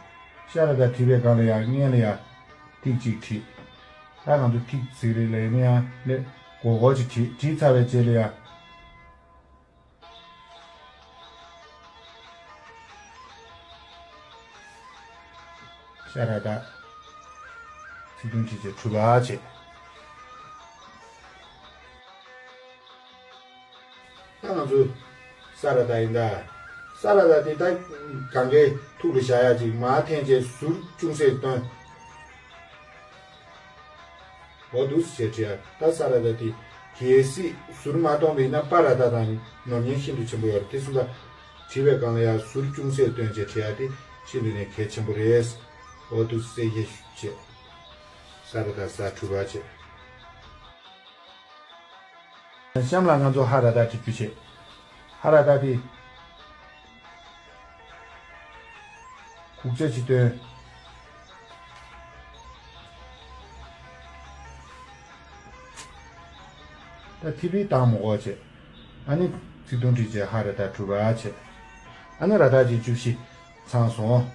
ཤ་ར་ཏ་བྲིས་པའི་སྒང་ལ་ཡང་སྔོན་ལ་ཡང་ཐིག་གཅིག་བྲིས། ད་ང་ཚོ་ཐིག་གཟིགས་རེད་ལབ་ཡིན་ན་ཡང་ལས་མགོ་སྐོར་གཅིག་བྲིས། བྲིས་ཚར་བའི་རྗེས་ལ་ཡང་ཤ་ར་ཏ་ཚིག་ཐུང་བྲིས་བྱས་གྲུབ་པ་བྱས། ད་ང་ཚོ་ས་ར་ཏ་ཡིན་ད། ས་ར་ཏ་དེ་ད་གང་གའི་ཐུགས་ལ་བཞག་ཡ་ཅིག་མར་འཐེན་བྱས་ཟུར་ཅུང་ཟད་བཏོན། འོ་འདུག་སེ་བྲིས་ཡ། ད་ས་ར་ཏ་དེ་གལ་སྲིད་ཟུར་མ་བཏོན་པ་ཡིན་ན་པ་ར་ཏ་དང་ནོར་ཉེན་ཤིན་ཏུ་ཆེན་པོ་ཡོད་རེད། དེ་སོང་ཙང་བྲིས་པའི་སྒང་ལ་ཡ་ཟུར་ཅུང་ཟད་བཏོན་བྱས་བྲིས་ཡ་དེ་ཤིན་ཏུ་ནས་གལ་ཆེན་པོ་རེད། འོ་འདུག་སེ་ཡེ་ཞུ་བྱས། ས་ར་ཏ་ས་གྲུབ་པ་བྱས། གཤམ་ལ་ང་ཚོ་ཧ་ར་ཏ་བྲིས་རྒྱུ་བྱས། ཧ་ར་ཏ་དེ་གུག་ཆ་གཅིག་བཏོན། ད་ཐིག་ལེ་བཏང་མ་དགོས་བྱས། ཨ་ནི་ཚིག་ཐུང་བྲིས་བྱས་ཧ་ར་ཏ་གྲུབ་པ་བྱས། ཨ་ནི་ར་ཏ་ཅན་བཅུ་བཞི་ཚང་སོང་།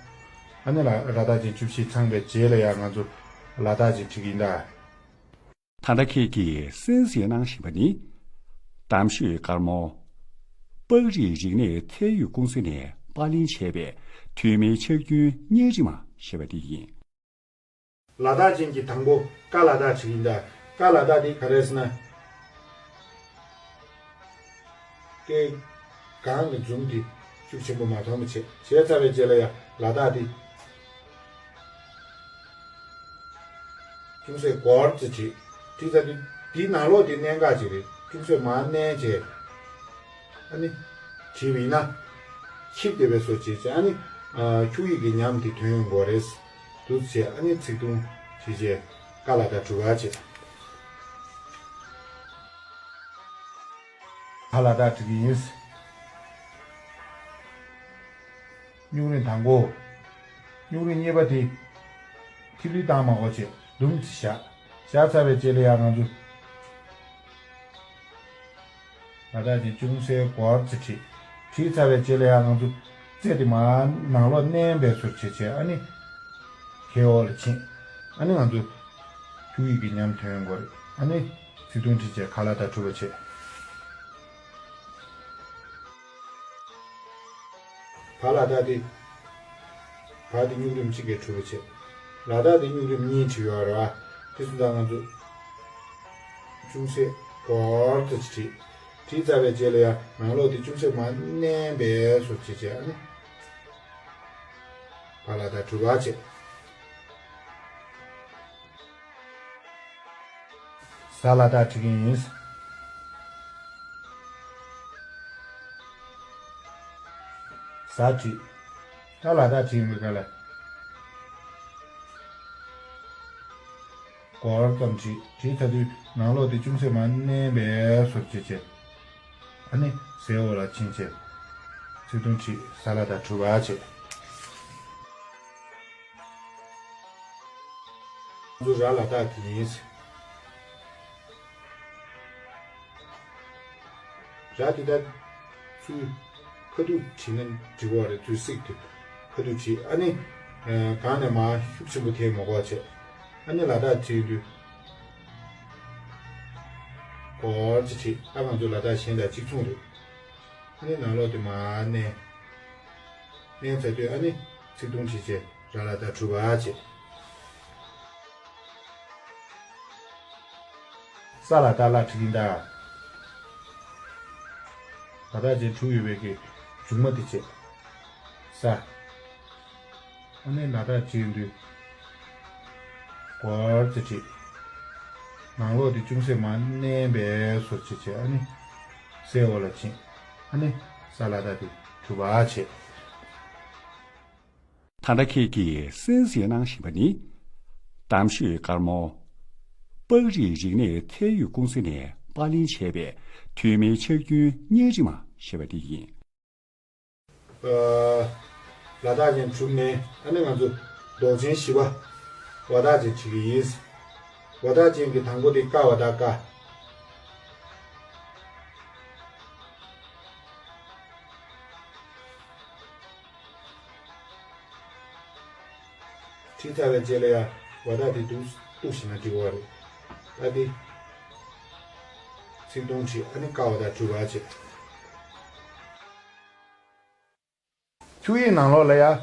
ཨ་ནི་ལ་ར་ཏ་ཅན་བཅུ་བཞི་ཚང་བའི་རྗེས་ལ་ཡང་ང་ཚོ་ལ་ཏ་ཅན་བྲིས་ཀྱི་ཡིན་ད། ད་ལྟ་ཁྱེད་ཀྱིས་གསན་གཟིགས་གནང་བཞིན་པ་ནི། གཏམ་ཤོད་དཀར་མོ། པགས་རིགས་རིག་གནས་ཚད་ཡོད་ཀུང་སི་ནས་པར་ལེན་བྱས་པའི་ཐོན་མིའི་ཕྱག་རྒྱུན་བརྙན་རིས་མ་ཞེས་པ་འདི་ཡིན། ལ་དྭགས་ཅན་གྱི་དང་པོ་ཀ་ལ་དྭགས་ཅིག་ཡིན་ད། ཀ་ལ་དྭགས་འདི་ག་རེ་ཟེར་ན། སྐད་གང་གི་འཛུམ་འདི་ཤུགས་ཆེན་པོ་མ་མཐོང་བ་བྱས། བྱས་ཚར་བའི་རྗེས་ལ་ཡང་ལ་དྭགས་འདི། ཅུང་ཟད་སྒོར་ཙམ་བྲིས། བྲིས་ཚར་དུས་དེའི་ནང་ལོགས་དེ་མནན་ག་ཅིག་རེད། ཅུང་ཟད་མར་མནན་བྱས། ཨ་ནི་བྲིས་པ་ཡིན་ན། ཁྱིབ་བསྡད་པའི་བཟོ་བྱས་བྱས། ཨ་ནི་ཁྱུག་ཡིག་གི་ཉམས་དེ་ཐོན་ཡོང་གི་རེད། འདུག་བྱས། ཨ་ནི་ཚིག་ཐུང་བྲིས་བྱས། ཀ་ལ་བཏགས་གྲུ་པ་བྱས། ཕ་ལ་བཏགས་བྲིས་ཀྱི་ཡིན། སྨྱུག་རིང་དང་པོ། སྨྱུག་རིང་གཉིས་པ་དེ། ཐིབ་ལི་བཏང་མ་དགོས་བྱས། དུམ་ཙམ་བཞག་བཞག་ཚར་བའི་རྗེས་ལ་ཡང་ང་ཚོ། ལ་དྭགས་ཅན་ཅུང་ཟད་སྒོར་ཙམ་བྲིས། བྲིས་ཚར་བའི་རྗེས་ལ་ཡང་ང་ཚོ། རྩེ་དེ་མར་ནང་ལོགས་མནན་པའི་བཟོ་བྱས་བྱས། ཨ་ནི། ཁའི་འོག་ལ་ཕྱིན། ཨ་ནི་ང་ཚོ། ཁྱུག་ཡིག་གི་ཉམས་ཐོན་ཡོང་གི་རེད། ཨ་ནི། ཚིག་ཐུང་བྲིས་བྱས། ཁ་ལ་བཏགས་གྲུ་པ་བྱས། བ་ལ་བཏགས་དེ། བ་དེ་སྨྱུག་རིམ་གཅིག་གིས་གྲུབ་པ་བྱས། ལ་བཏགས་དེ་སྨྱུག་རིམ་གཉིས་བྲིས་ཡོད་རེད་བ། དེ་ཚོ་ད་ང་ཚོ། ཅུང་ཟད་སྒོར་ཙམ་ཅིག་བྲིས། བྲིས་ཚར་བའི་རྗེས་ལ་ཡང་ནང་ལོགས་དེ་ཅུང་ཟད་མར་མནན་པའི་བཟོ་བྱས་བྱས། ཨ་ནི། བ་ལ་བཏགས་གྲུ་པ་བྱས། ཟ་ལ་བཏགས་བྲིས་ཀྱི་ཡིན། ཟ་བྲིས། ད་ལ་བཏགས་བྲིས་ཡོང་བའི་སྐབས་ལ། སྒོར་ཙམ་བྲིས། བྲིས་ཚར་དུས་ནང་ལོགས་དེ་ཅུང་ཟད་མར་མནན་པའི་བཟོ་བྱས་བྱས། ཨ་ནི་ཟའི་འོག་ལ་ཕྱིན་བྱས། ཚིག་ཐུང་བྲིས། ཟ་ལ་བཏགས་གྲུ་པ་བྱས། ང་ཚོ་ར་ལ་བཏགས་ཀྱི་ཡིན། ར་དེ་ད་ཚུར་ཁ་ཐུག་བྲིས་ན་འགྲིག་གི་རེད། ཚུར་གཟིགས་དུས་ཁ་ཐུག་བྲིས། ཨ་ནི། ཨ་གང་ནས་མར་ཤུགས་ཆེན་པོ་འཐེན་མ་དགོས་བྱས། ཨ་ནི་ལ་བཏགས་བྲིས་དུས། སྒོར་ཙམ་བྲིས། ད་ང་ཚོ་ལ་བཏགས་གཞན་དང་གཅིག་མཚུངས་རེད། ཨ་ནི་ནང་ལོགས་དེ་མར་མནན། མནན་ཚར་དུས་ཨ་ནི་ཚིག་ཐུང་བྲིས་བྱས། ར་ལ་བཏགས་གྲུ་པ་བྱས། ས་ལ་བཏགས་སླ་བྲིས་ཀྱི་ཡིན་ད། ལ་དྭགས་ཅན་དྲུག་ཡོད་པའི་གི་མཇུག་མ་དེ་བྱས། ས། ཨ་ནི་ལ་དྭགས་ཅན་དུས། སྒོར་ཙམ་བྲིས། ནང་ལོགས་དེ་ཅུང་ཟད་མར་མནན་པའི་བཟོ་བྱས་བྱས། ཨ་ནི། སའི་འོག་ལ་ཕྱིན། ཨ་ནི། ས་ལ་བཏགས་དེ་གྲུ་པ་བྱས། ད་ལྟ་ཁྱེད་ཀྱིས་གསན་གཟིགས་གནང་བཞིན་པ་ནི། གཏམ་ཤོད་དཀར་མོ། པགས་རིགས་རིག་གནས་ཚད་ཡོད་ཀུང་སི་ནས་པར་ལེན་བྱས་པའི་ཐོན་མིའི་ཕྱག་རྒྱུན་བརྙན་རིས་མ་ཞེས་པ་དེ་ཡིན། ལ་དྭགས་ཅན་དྲུག་ནས་ཨ་ནི་ང་ཚོ་མདོག་ཅན་བཞི་པ་ཝ་དག་ཅན་བྲིས་ཀྱི་ཡིན། ཝ་དག་ཅན་གྱི་དང་པོ་དེ་ཀ་ཝ་དག་ཀ། བྲིས་ཚར་བའི་རྗེས་ལ་ཡང་ཝ་དག་དེ་འདུག་གཏུགས་ཤིག་ན་འགྲིག་གི་རེད། ད་དེ་ཚིག་ཐུང་བྲིས། ཨ་ནི་ཀ་ཝ་དག་གྲུ་པ་བྱས། ཁྱུག་ཡིག་ནང་ལོགས་ལ་ཡང་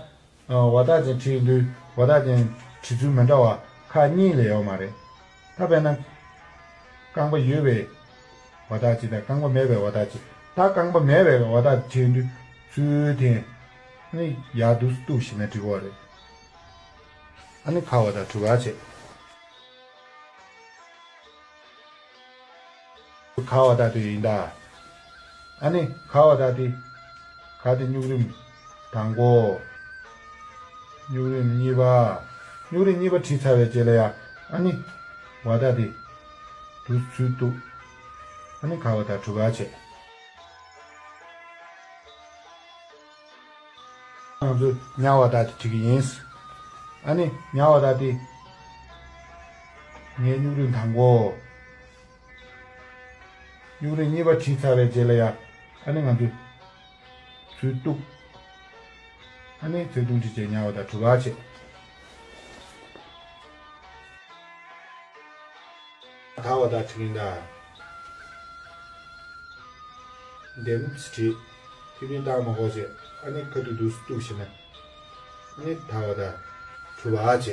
ཝ་དག་ཅན་བྲིས་དུས་ཝ་དག་ཅན་བྲིས་ཚུལ་མི་འདྲ་བ་ཁག་གཉིས་ལས་ཡོད་མ་རེད། ད་དཔེར་ན། རྐང་པ་ཡོད་པའི་ཝ་དག་ཅན་དང་རྐང་པ་མེད་པའི་ཝ་དག་ཅན། ད་རྐང་པ་མེད་པའི་ཝ་དག་ཅན་དུས་ཚུལ་དེ། ནི་ཡར་འདུག་གཏུགས་ཤིག་ན་འགྲིག་གི་རེད། ཨ་ནི་ཁ་ཝ་དག་གྲུ་པ་བྱས། ཁ་ཝ་དག་དེ་ཡིན་ད། ཨ་ནི་ཁ་ཝ་དག་དེ། ཁ་དེ་སྨྱུག་རིམ་དང་པོ། སྨྱུག་རིམ་གཉིས་པ། སྨྱུག་རིམ་གཉིས་པ་བྲིས་ཚར་བའི་རྗེས་ལ་ཡང་ཨ་ནི་ཝ་དག་དེ། འདུག་ཚུལ་གཏུགས། ཨ་ནི་ཁ་ཝ་དག་གྲུ་པ་བྱས། ང་ཚོས་ཉ་ཝ་དག་དེ་བྲིས་ཀྱི་ཡིན། ཨ་ནི་ཉ་ཝ་དག་དེ། ངའི་སྨྱུག་རིམ་དང་པོ། སྨྱུག་རིམ་གཉིས་པ་བྲིས་ཚར་བའི་རྗེས་ལ་ཡང་ཨ་ནི་ང་ཚོས་ཚུལ་གཏུགས། ཨ་ནི་ཚིག་ཐུང་བྲིས་བྱས་ཉ་ཝ་དག་གྲུ་པ་བྱས། ད་ཝ་དག་བྲིས་ཀྱི་ཡིན་ད། འདེམས་བྲིས། ཐིག་ལེ་བཏང་མ་དགོས་བྱས། ཨ་ནི་ཁ་ཐུག་འདུག་གཏུགས་ཤིག་ན། ཨ་ནི་ད་ཝ་དག་གྲུ་པ་བྱས།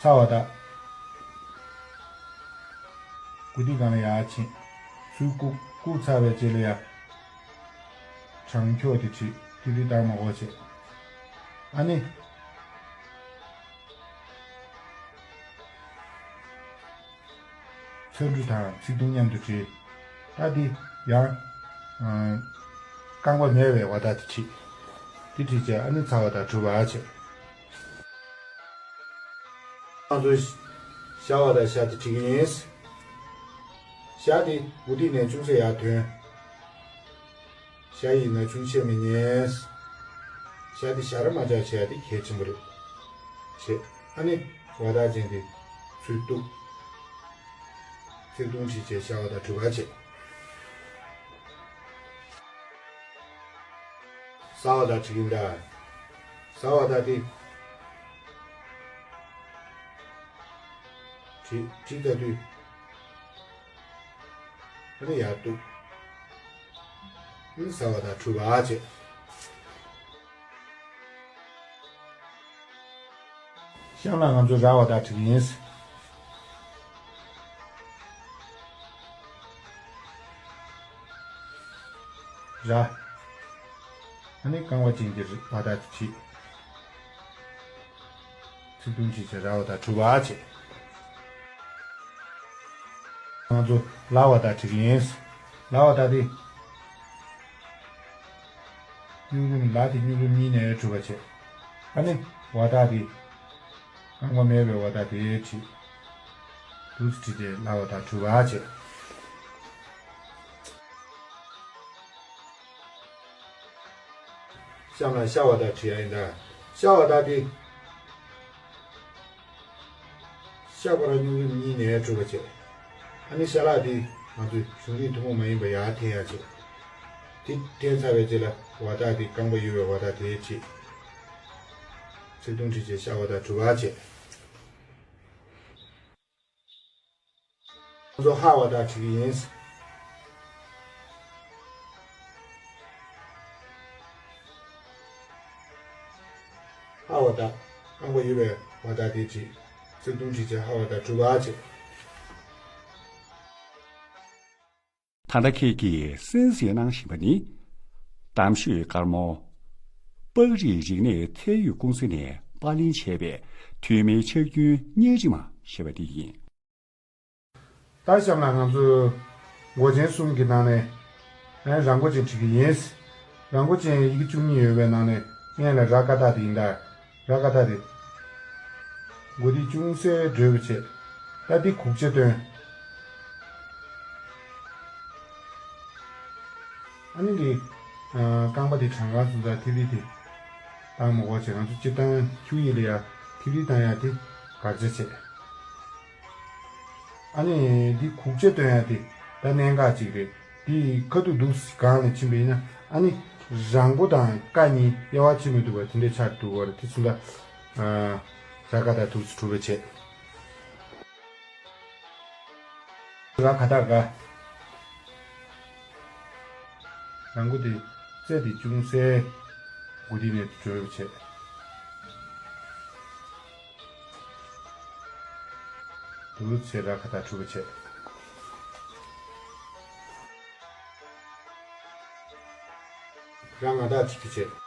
ཚ་ཝ་དག་གུ་ཐིག་སྒང་ལ་ཡར་ཕྱིན། ཚུར་བཀུག་བཀུག་ཚར་བའི་རྗེས་ལ་ཡ། བྲང་འཁྱོག་དེ་བྲིས། ཏི་རི་བཏང་མ་དགོས་བྱས། ཨ་ནི། ཚོན་འབྲུ་དང་ཚིག་ཐུང་མཉམ་དུ་བྲིས། ད་འདི་ཡང་། ཨ། རྐང་པ་མེད་པའི་བ་ད་དེ་བྲིས། དེ་བྲིས་བྱས་ཨ་ནི་ཚ་བ་ད་གྲུ་བ་བྱས། ང་ཚོས་ཞ་བ་ད་ཞ་དེ་བྲིས་ཀྱི་ཡིན། ཞ་དེ་མུ་ཏིག་ནས་ཅུང་ཟད་ཡར་ཐོན། ཞ་ཡིན་ན་ཆུང་ཆེ་མི་ཉན། ཞ་དེ་ཞ་ར་མ་ཆག་བྱས་ཡ་དེ་གལ་ཆེན་པོ་རེད། བྱས། ཨ་ནི་བ་ད་ཅན་དེ་ཚུར་གཏུགས། ཚིག་ཐུང་བྲིས་བྱས་ཞ་བ་ད་གྲུ་བ་བྱས། ས་བ་ད་བྲིས་ཀྱིན་གདའ། ས་བ་ད་དེ། བྲིས་བྲིས་ད་དུས། ཨ་ནི་ཡར་གཏུགས། ཨ་ནི་ས་བ་ད་གྲུ་བ་བྱས། གཤམ་ལ་ང་ཚོ་ར་བ་ད་བྲིས་ཀྱི་ཡིན། ར། ཨ་ནི་རྐང་པ་ཅན་གྱི་བ་ད་བྲིས། ཚིག་ཐུང་བྲིས་བྱས་ར་བ་ད་གྲུ་བ་བྱས། ང་ཚོ་ལ་བ་ད་བྲིས་ཀྱི་ཡིན། ལ་བ་ད་དེ། སྨྱུག་རིམ་ལ་དེ་སྨྱུག་རིམ་གཉིས་ནས་གྲུབ་པ་བྱས། ཨ་ནི་བ་ད་དེ། རྐང་པ་མེད་པའི་བ་ད་དེ་བྲིས། འདུག་སེ་བྲིས་ཏེ་ལ་བ་ད་གྲུབ་པ་བྱས། གཤམ་ལ་ཤ་བ་ད་བྲིས་ཡ་ཡིན་ད། ཤ་བ་ད་དེ། ཤ་ཁོ་རང་སྨྱུག་རིམ་གཉིས་ནས་གྲུབ་པ་བྱས། ཨ་ནི་ཤ་ལག་དེ་ང་ཚོས་གཞུང་རིག་ཐུན་མོང་མ་ཡིན་པ་ཡར་འཐེན་ཡ་བྱས། དེ་འཐེན་ཚར་བའི་རྗེས་ལ་བ་ད་དེ་རྐང་པ་ཡོད་པའི་བ་ད་དེ་བྲིས། ཚིག་ཐུང་བྲིས་བྱས་ཤ་བ་ད་གྲུབ་པ་བྱས། ང་ཚོ་ཧ་བ་ད་བྲིས་ཀྱི་ཡིན། ཧ་བ་ད། རྐང་པ་ཡོད་པའི་བ་ད་དེ་བྲིས། ཚིག་ཐུང་བྲིས་བྱས་ཧ་བ་ད་གྲུབ་པ་བྱས། ད་ལྟ་ཁྱེད་ཀྱིས་གསན་གཟིགས་གནང་བཞིན་པ་ནི། གཏམ་ཤོད་དཀར་མོ། པགས་རིགས་རིག་གནས་ཚད་ཡོད་ཀུང་སི་ནས་པར་ལེན་བྱས་པའི་ཐོན་མིའི་ཕྱག་རྒྱུན་བརྙན་རིས་མ་ཞེས་པ་འདི་ཡིན། ད་གཤམ་ལ་ང་ཚོས་མགོ་ཅན་གསུམ་གྱི་ནང་ནས་ཨེ་ར་མགོ་ཅན་བྲིས་ཀྱི་ཡིན། ར་མགོ་ཅན་ཡི་གེ་བཅུ་གཉིས་ཡོད་པའི་ནང་ནས་སྔོན་ལ་ར་ཀ་ཏ་དེ་ཡིན་ད། ར་ཀ་ཏ་དེ། མགོ་དེ་ཅུང་ཟད་འགྲོས་པ་བྱས། ད་དེ་གུག་ཆ་སྟོན། ཨ་ནི་འདི། ཨ། རྐང་པ་འདི་བྲང་ཁ་སུ་འཛག་ཐིབ་ཐིབ་དེ་བཏང་མ་དགོས་བྱས། ང་ཚོ་སྤྱིར་བཏང་ཁྱུ་གཉིས་ལ་ཡ་ཐིབ་ཐིབ་བཏང་ཡ་དེ་དགག་བྱ་བྱས། ཨ་ནི་འདི་གུག་ཆ་སྟོན་ཡ་དེ་ད་གནད་འགག་ཅིག་རེད། འདི་ཁ་ཐུག་འདུག་སྒང་ནས་ཕྱིན་པ་ཡིན་ན་ཨ་ནི་ར་མགོ་དང་ཀ་གཉིས་དབྱེ་བ་ཕྱེ་མི་ཐུབ་པ་དེ་འདྲའི་ཆགས་འདུག་བ་རེད། དེ་ཚོ་ད། ཨ། ར་ཀ་ཏ་འདུག་སེ་གྲུབ་པ་བྱས། ར་ག་ད་ག། ར་མགོ་དེ་རྩེ་དེ་ཅུང་ཟད་མགོ་དེ་ནས་གྲུབ་པ་བྱས། འདུག་སེ་ར་ག་ད་གྲུབ་པ་བྱས། ར་ང་བཏགས་བྲིས་ཏེ་བྱས།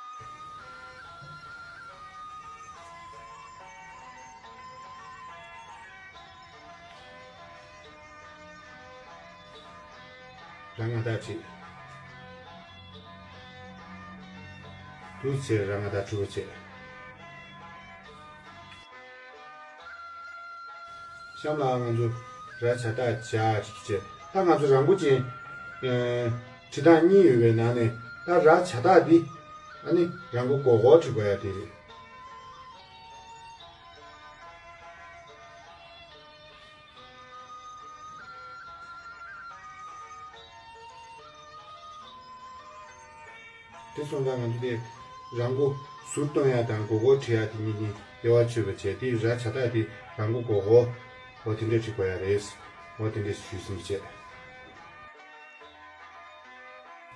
ར་ང་བཏགས་བྲིས། འདུག་སེ་ར་ང་བཏགས་གྲུབ་པ་བྱས། གཤམ་ལ་ང་ཚོ་ར་བྱ་བཏགས་བྱ་ཅིག་བྱས། ད་ང་ཚོ་ར་མགོ་ཅན། ཨེ། བྲིས་སྟངས་གཉིས་ཡོད་པའི་ནང་ནས་ད་ར་བྱ་བཏགས་འདི། ཨ་ནི་ར་མགོ་སྒོར་སྒོར་བྲིས་དགོས་ཡ་དེ་རེད། དེ་སོང་ཙང་ང་ཚོ་དེ་ར་མགོ་ཟུར་གཏོང་ཡ་དང་མགོ་སྐོར་བྲི་ཡ་དེ་གཉིས་ཀྱི་དབྱེ་བ་ཕྱེ་བ་བྱས། དེ་ར་བྱ་བཏགས་དེ་ར་མགོ་མགོ་སྐོར། འོ་དེ་འདྲས་བྲི་དགོས་ཡ་རེད། འོ་དེ་འདྲས་ཞུས་ཟིན་བྱས།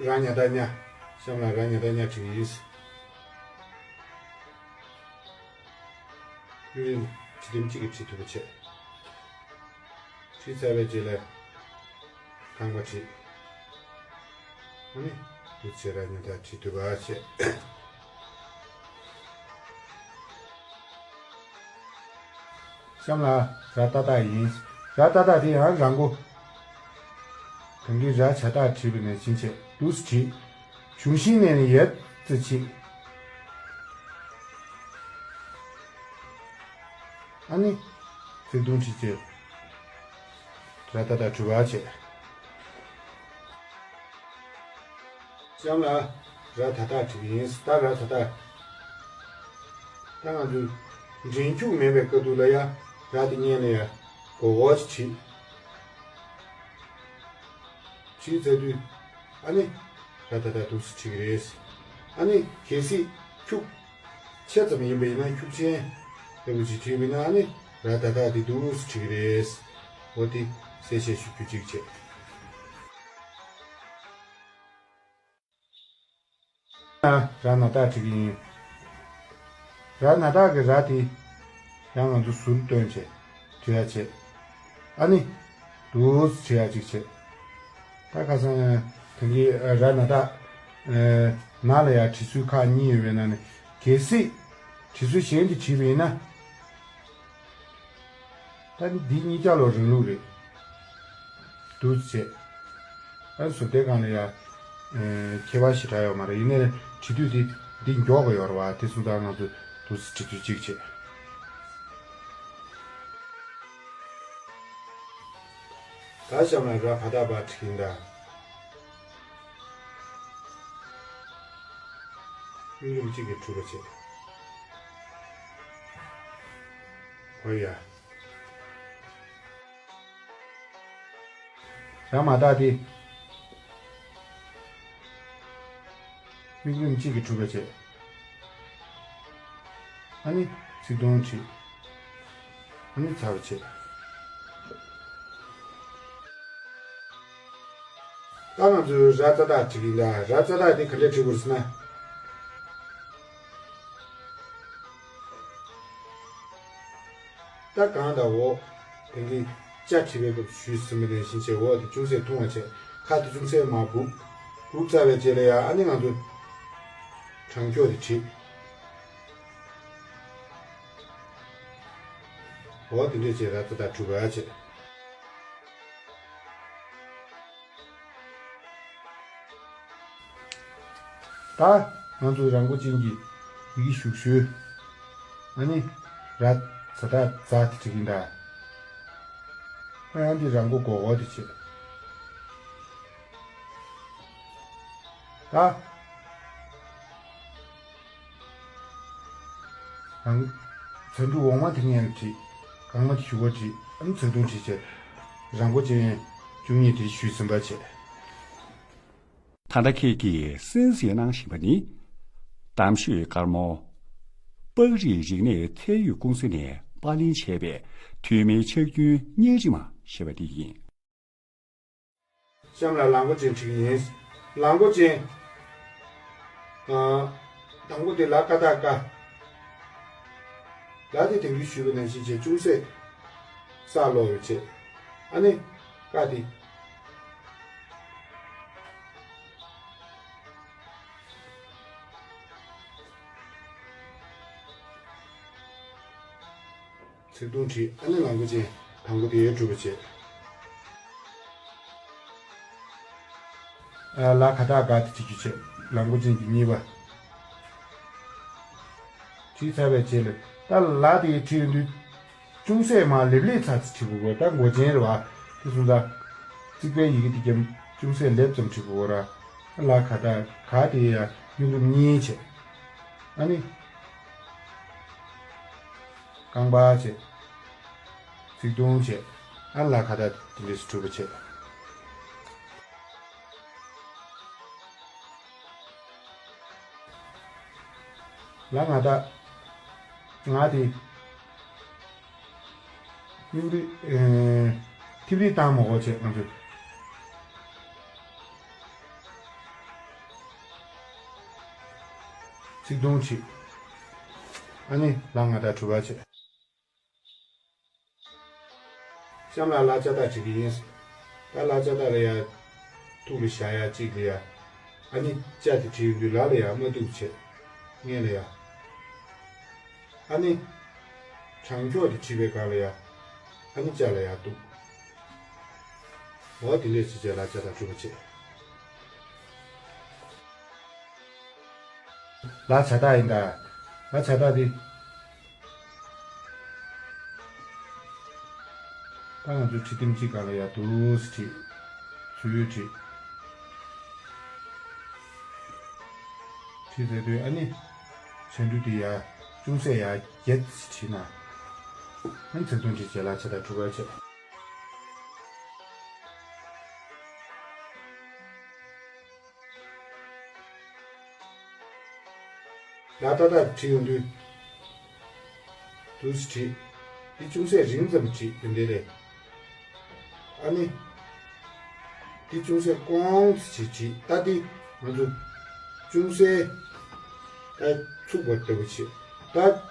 ར་ཉ་བཏགས་རྙ། གཤམ་ལ་ར་ཉ་བཏགས་རྙ་བྲི་གི་ཡིན། ཡུན་རིང་བྲི་དེམ་གཅིག་གིས་བྲི་ཐུབ་པ་བྱས། བྲིས་ཚར་བའི་རྗེས་ལ་རྐང་པ་བྲིས། ཨ་ནི། དུ་བྱེད་ར་ཉི་ད་བྲིས་ཐུབ་པ་བྱེད། གཤམ་ལ་ར་ཏ་ཏ་ཡིན། ར་ཏ་ཏ་དེ་ཡང་ར་མགོ། གང་གི་ར་ཆ་ཏ་བྲིས་པ་ནས་ཕྱིན་ཆད་དུས་སུ་བྲིས། གཞུང་ཤིང་ནས་ནི་ཡར་རྩི་ཆིག་ཨ་ནི། ཚིག་དུང་ཁྲི་བཅས། ར་ཏ་ཏ་གྲུ་བ་བྱས། གཤམ་ལ་ར་ད་ཏ་བྲིས་ཡིན། ད་ར་ད་ཏ། ད་ང་ཚོས་འདྲེན་འཁྱུག་མེད་པའི་དཀའ་སྡུག་ལ་ཡ། ར་དེ་སྔོན་ལ་ཡ། གོ་གོ་ཅིག་བྲིས། བྲིས་ཚར་དུས། ཨ་ནི། ར་ད་ཏ་འདུག་སེ་བྲིས་ཀྱི་རེད། ཨ་ནི་གལ་སྲིད་ཁྱུག་ཆེ་ཙམ་ཡིན་པ་ཡིན་ན་ཁྱུག་ཆེན་ལྟ་བུ་ཅིག་བྲིས་པ་ཡིན་ན། ཨ་ནི་ར་ད་ཏ་འདི་འདུག་སེ་བྲིས་ཀྱི་རེད། འོ་དེ་གསལ་བཤད་ཞུ་རྒྱུ་གཅིག་བྱས། ར་ན་ཏ་བྲིས་ཀྱི་ཡིན། ར་ན་ཏ་གི་ར་དེ་ཡང་ང་ཚོ་ཟུར་བཏོན་བྱས་བྲིས་ཡ་བྱས། ཨ་ནི་འདུག་སེ་བྲིས་ཡ་གཅིག་བྱས། ད་ཁ་སང་ཡང་དེང་གི་ར་ན་ཏ་ན་ལ་ཡ་བྲིས་ཚུལ་ཁག་གཉིས་ཡོད་པའི་ནང་ནས། གལ་སྲིད་བྲིས་ཚུལ་གཞན་དེ་བྲིས་པ་ཡིན་ན། ད་ནི་འདི་གཉིས་ཀ་ལོ་རིང་ལུགས་རེད། འདུག་སེ་བྱས། ཨ་ཟུར་དེ་སྒང་ལ་ཡ། ཨེ། ཁྱད་པར་ཞེ་དྲག་ཡོད་མ་རེད། ཡིན་ནའི་བྲིས་དུས་འདི་འདི་མགྱོགས་གི་ཡོད་རེད་བ། དེ་སོང་ཙང་ང་ཚོས་འདུག་སེ་བྲིས་དུས་གཅིག་བྱས། ད་གཤམ་ལ་ར་བ་ད་བ་བྲིས་ཡིན་ད། དབྱིངས་རིམ་གཅིག་གིས་གྲུབ་པ་བྱས། ཧོ་ཡ། ར་མ་ཏ་དེ། དབྱིངས་རིམ་གཅིག་གིས་གྲུབ་པ་བྱས། ཨ་ནི་ཚིག་དུང་བྲིས། ཨ་ནི་ཚར་བ་བྱས། ད་ང་ཚོས་ར་ཙ་ཏ་བྲིས་ཀྱི་ཡིན་ད། ར་ཙ་ཏ་དེ་ག་འདྲ་བྲིས་དགོས་ཟེར་ན། ད་གང་ལྟར་འོ། དེང་གི་ཅ་བྲིས་པའི་སྐབས་ཞུས་ཟིན་པ་ནང་བཞིན་བྱས། འོ་དེ་ཅུང་ཟད་ཐུང་བ་བྱས། ཁ་དེ་ཅུང་ཟད་མར་སྒུག་སྒུག་ཚར་བའི་རྗེས་ལ་ཡ། ཨ་ནི་ང་ཚོས་དྲང་འཁྱོག་དེ་བྲིས། འོ་དེ་འདྲས་བྱས་ར་ཙ་ཏ་གྲུབ་པ་བྱས། ད་ང་ཚོ་ར་མགོ་ཅན་གྱི་ཡི་གེ་ཞུགས་ཞུས། ཨ་ནི་ར་ཛ་ད་ཛ་དེ་བྲིས་ཀྱིན་གདའ། ཨ་ཡང་འདི་ར་མགོ་གོ་གོ་དེ་བྱས། ད་རང་ཚ་འབྲུ་འོག་མ་དེ་ངན་བྲིས། རྐང་མ་དེ་གཞུག་གུ་བྲིས། ཨ་ནི་ཚ་གདུང་བྲིས་བྱས། ར་མགོ་ཅན་བཅུ་གཉིས་དེ་ཞུས་ཟིན་པ་བྱས། ད་ལྟ་ཁྱེད་ཀྱིས་གསན་གཟིགས་གནང་བཞིན་པ་ནི། གཏམ་ཤོད་དཀར་མོ། སྤགས་རིགས་རིག་གནས་ཚད་ཡོད་ཀུང་སི་ནས་པར་ལེན་བྱས་པའི་ཐོན་མིའི་ཕྱག་རྒྱུན་བརྙན་རིས་མ་ཞེས་པ་འདི་ཡིན། གཤམ་ལ་ལ་མགོ་ཅན་བྲིས་ཀྱི་ཡིན། ལ་མགོ་ཅན། ཨ། དང་པོ་དེ་ལ་ཀ་བཏགས་ཀ། ལ་དེ་དེང་དུས་ཞུས་པ་ནང་བཞིན་བྱས་ཅུང་ཟད་ས་ལོག་ཡོད་བྱས། ཨ་ནི་ཀ་དེ། ཚིག་དུང་བྲིས། ཨ་ནི་ལ་མགོ་ཅན་དང་པོ་དེ་གྲུབ་པ་བྱས། ཨ། ལ་ག་བཏགས་ག་དེ་བྲིས་རྒྱུ་བྱས། ལ་མགོ་ཅན་གྱི་གཉིས་པ། བྲིས་ཚར་བའི་རྗེས་ལ་ད་ལ་དེ་བྲིས་ཡོང་དུས། ཅུང་ཟད་མར་ལེབ་ལེབ་ཚ་ཚ་བྲིས་དགོས་གོ། ད་མགོ་ཅན་རེད་བ། དེ་སོང་ཙང་། རྩིག་པའི་ཡི་གེ་དེ་ཀྱང་ཅུང་ཟད་ལེབ་ཙམ་བྲིས་དགོས་གོ་ར། ལ་ག་བཏགས་ག་དེ་ཡ་དབྱིངས་རིམ་གཉིས་བྱས། ཨ་ནི། རྐང་པ་བྱས། ཚིག་དུང་བྱས། ཨ་ལ་ག་བཏགས་དེ་འདྲས་སུ་གྲུབ་པ་བྱས། ལ་ང་བཏགས་ང་དེ། དབྱིངས་རིག་ཨེ། ཐིབས་རིག་བཏང་མ་དགོས་བྱས་ང་ཚོས། ཚིག་དུང་བྲིས། ཨ་ནི་ལ་ང་བཏགས་གྲུབ་པ་བྱས། གཤམ་ལ་ལ་ཅ་བཏགས་བྲིས་ཀྱི་ཡིན། ད་ལ་ཅ་བཏགས་ལ་ཡ། ཐུག་ལ་བཞག་ཡ་གཅིག་ལ་ཡ། ཨ་ནི་ལྕགས་དེ་བྲིས་ཡོང་དུས་ལ་ལ་ཡ་མ་གཏུགས་བྱས། སྔོན་ལ་ཡ། ཨ་ནི། དྲང་འཁྱོག་དེ་བྲིས་པའི་སྒང་ལ་ཡ། ཨ་ནི་ལྕགས་ལ་ཡ་གཏུགས། འོ་དེ་འདྲས་བྱས་བྱས་ལ་ལྕགས་དང་གྲུབ་པ་བྱས། ལ་ལྕགས་དག་ཡིན་ད། ལ་ལྕགས་དག་དེ། ད་ང་ཚོའི་ཁྲི་ལྡེམ་གཅིག་སྒང་ལ་ཡ་འདུག་སེ་བྲིས། ཚུར་བྲིས། བྲིས་ཚར་དུས་ཨ་ནི། བྱང་འགྲོས་དེ་ཡ། ཅུང་ཟད་ཡ་བརྒྱད་ཙམ་བྲིས་ན། ཨ་ནི་ཚིག་ཐུང་བྲིས་བྱས་ལ་ལྕགས་དག་གྲུབ་པ་བྱས། ལ་ཏ་བཏགས་བྲིས་ཡོང་དུས། འདུག་སེ་བྲིས། འདི་ཅུང་ཟད་རིང་ཙམ་བྲིས་ཡོང་དེ་རེད། ཨ་ནི། འདི་ཅུང་ཟད་ཀོང་ཙམ་བྲིས་བྲིས་ད་འདི་ང་ཚོ་ཅུང་ཟད་ད་ཚུགས་པ་ལྟ་བུ་བྱེད། ད་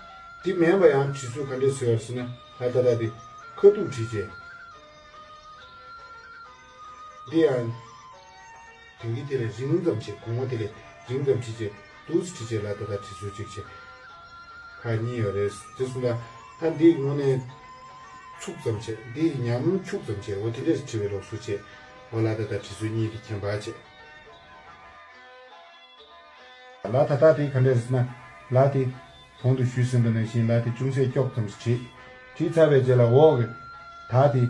འདི་མིན་པ་ཡང་བྲིས་ཚུལ་ག་འདྲས་བཟོས་པ་ཟེར་ན་ལ་ཏ་བཏགས་འདི་ཁ་ཐུག་བྲིས་བྱས། འདི་ཡང་། དེང་གི་དེ་ལས་རིང་ཙམ་བྱས་གོང་མ་དེ་ལས་རིང་ཙམ་བྲིས་བྱས་འདུག་སེ་བྲིས་བྱས་ལ་ཏ་བཏགས་བྲིས་ཚུལ་གཅིག་བྱས། ཁག་གཉིས་ཡོད་རེད་དེ་སོང་ཙང་ད་འདི་དངོས་གནས་ཚུགས་ཙམ་བྱས་འདི་ཉམས་འཁྱུག་ཙམ་བྱས་འོ་དེ་འདྲས་བྲིས་པའི་ལོགས་སུ་བྱས་འོ་ལ་ཏ་བཏགས་བྲིས་ཚུལ་གཉིས་དེ་མཁྱེན་པ་བྱས། ལ་ཏ་བཏགས་དེ་ག་འདྲས་ཟེར་ན་ལ་དེ། གོང་དུ་ཞུས་ཟིན་པ་ནང་བཞིན་ལ་དེ་ཅུང་ཟད་ཀྱོག་ཙམ་ཞིག་བྲིས། བྲིས་ཚར་བའི་རྗེས་ལ་འོག་གི་ད་དེ།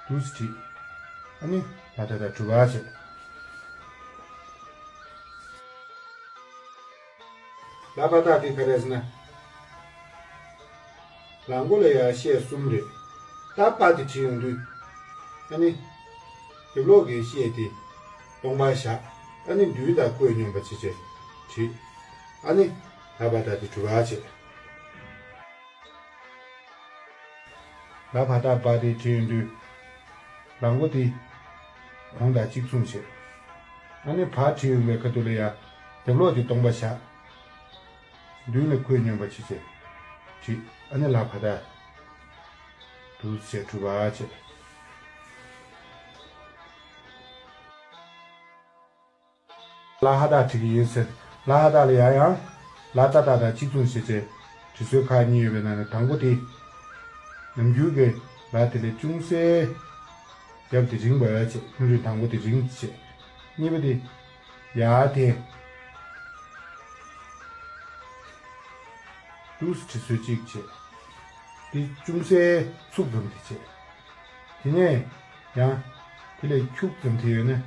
འདུག་སེ་བྲིས། ཨ་ནི་ལ་ཏ་བཏགས་གྲུབ་པ་བྱས། ལ་བ་བཏགས་དེ་ག་རེ་ཟེར་ན། ལ་མགོ་ལ་ཡ་ཤད་གསུམ་རེད། ད་བ་དེ་བྲིས་ཡོང་དུས། ཨ་ནི། རྒྱབ་ལོགས་ཀྱི་ཤད་དེ། སྟོང་པར་བཞག་ཨ་ནི་མདུན་དང་ཀོས་སྙོམས་པ་བྱེད་བྱེད། བྲིས། ཨ་ནི། ལ་བ་བཏགས་དེ་གྲུབ་པ་བྱས། ལ་བ་བཏགས་བ་དེ་བྲིས་ཡོང་དུས། ལ་མགོ་དེ། གོང་དང་གཅིག་མཚུངས་བྱས། ཨ་ནི་བ་བྲིས་ཡོང་བའི་ཁ་ཐུག་ལ་ཡ། རྒྱབ་ལོགས་དེ་སྟོང་པར་བཞག་མདུན་ལ་ཀོས་སྙོམས་པ་བྱེད་བྱེད། བྲིས། ཨ་ནི་ལ་བ་བཏགས། འདུག་སེ་བྱས་གྲུབ་པ་བྱས། ལ་ཧ་བཏགས་བྲིས་ཀྱི་ཡིན་ཟེར། ལ་ཧ་བཏགས་ལ་ཡང་ཡང་། ལ་ཏ་བཏགས་དང་གཅིག་མཚུངས་བྱས་བྱས། བྲིས་སྲོལ་ཁག་གཉིས་ཡོད་པའི་ནང་ནས་དང་པོ་དེ། ནམ་རྒྱུན་གྱི་ལ་དེ་ལས་ཅུང་ཟད། རྒྱབ་དེ་རིང་བ་བྱས། སྙིང་རུས་དང་པོ་དེ་རིང་བྱས། གཉིས་པ་དེ། ཡ་དེ། འདུག་སེ་བྲིས་སྲོལ་གཅིག་བྱས། དེ་ཅུང་ཟད་ཚུགས་ཙམ་དེ་བྱས། དེ་ནས་ཡང་དེ་ལས་འཁྱུག་ཙམ་དེ་ཡོད་ན།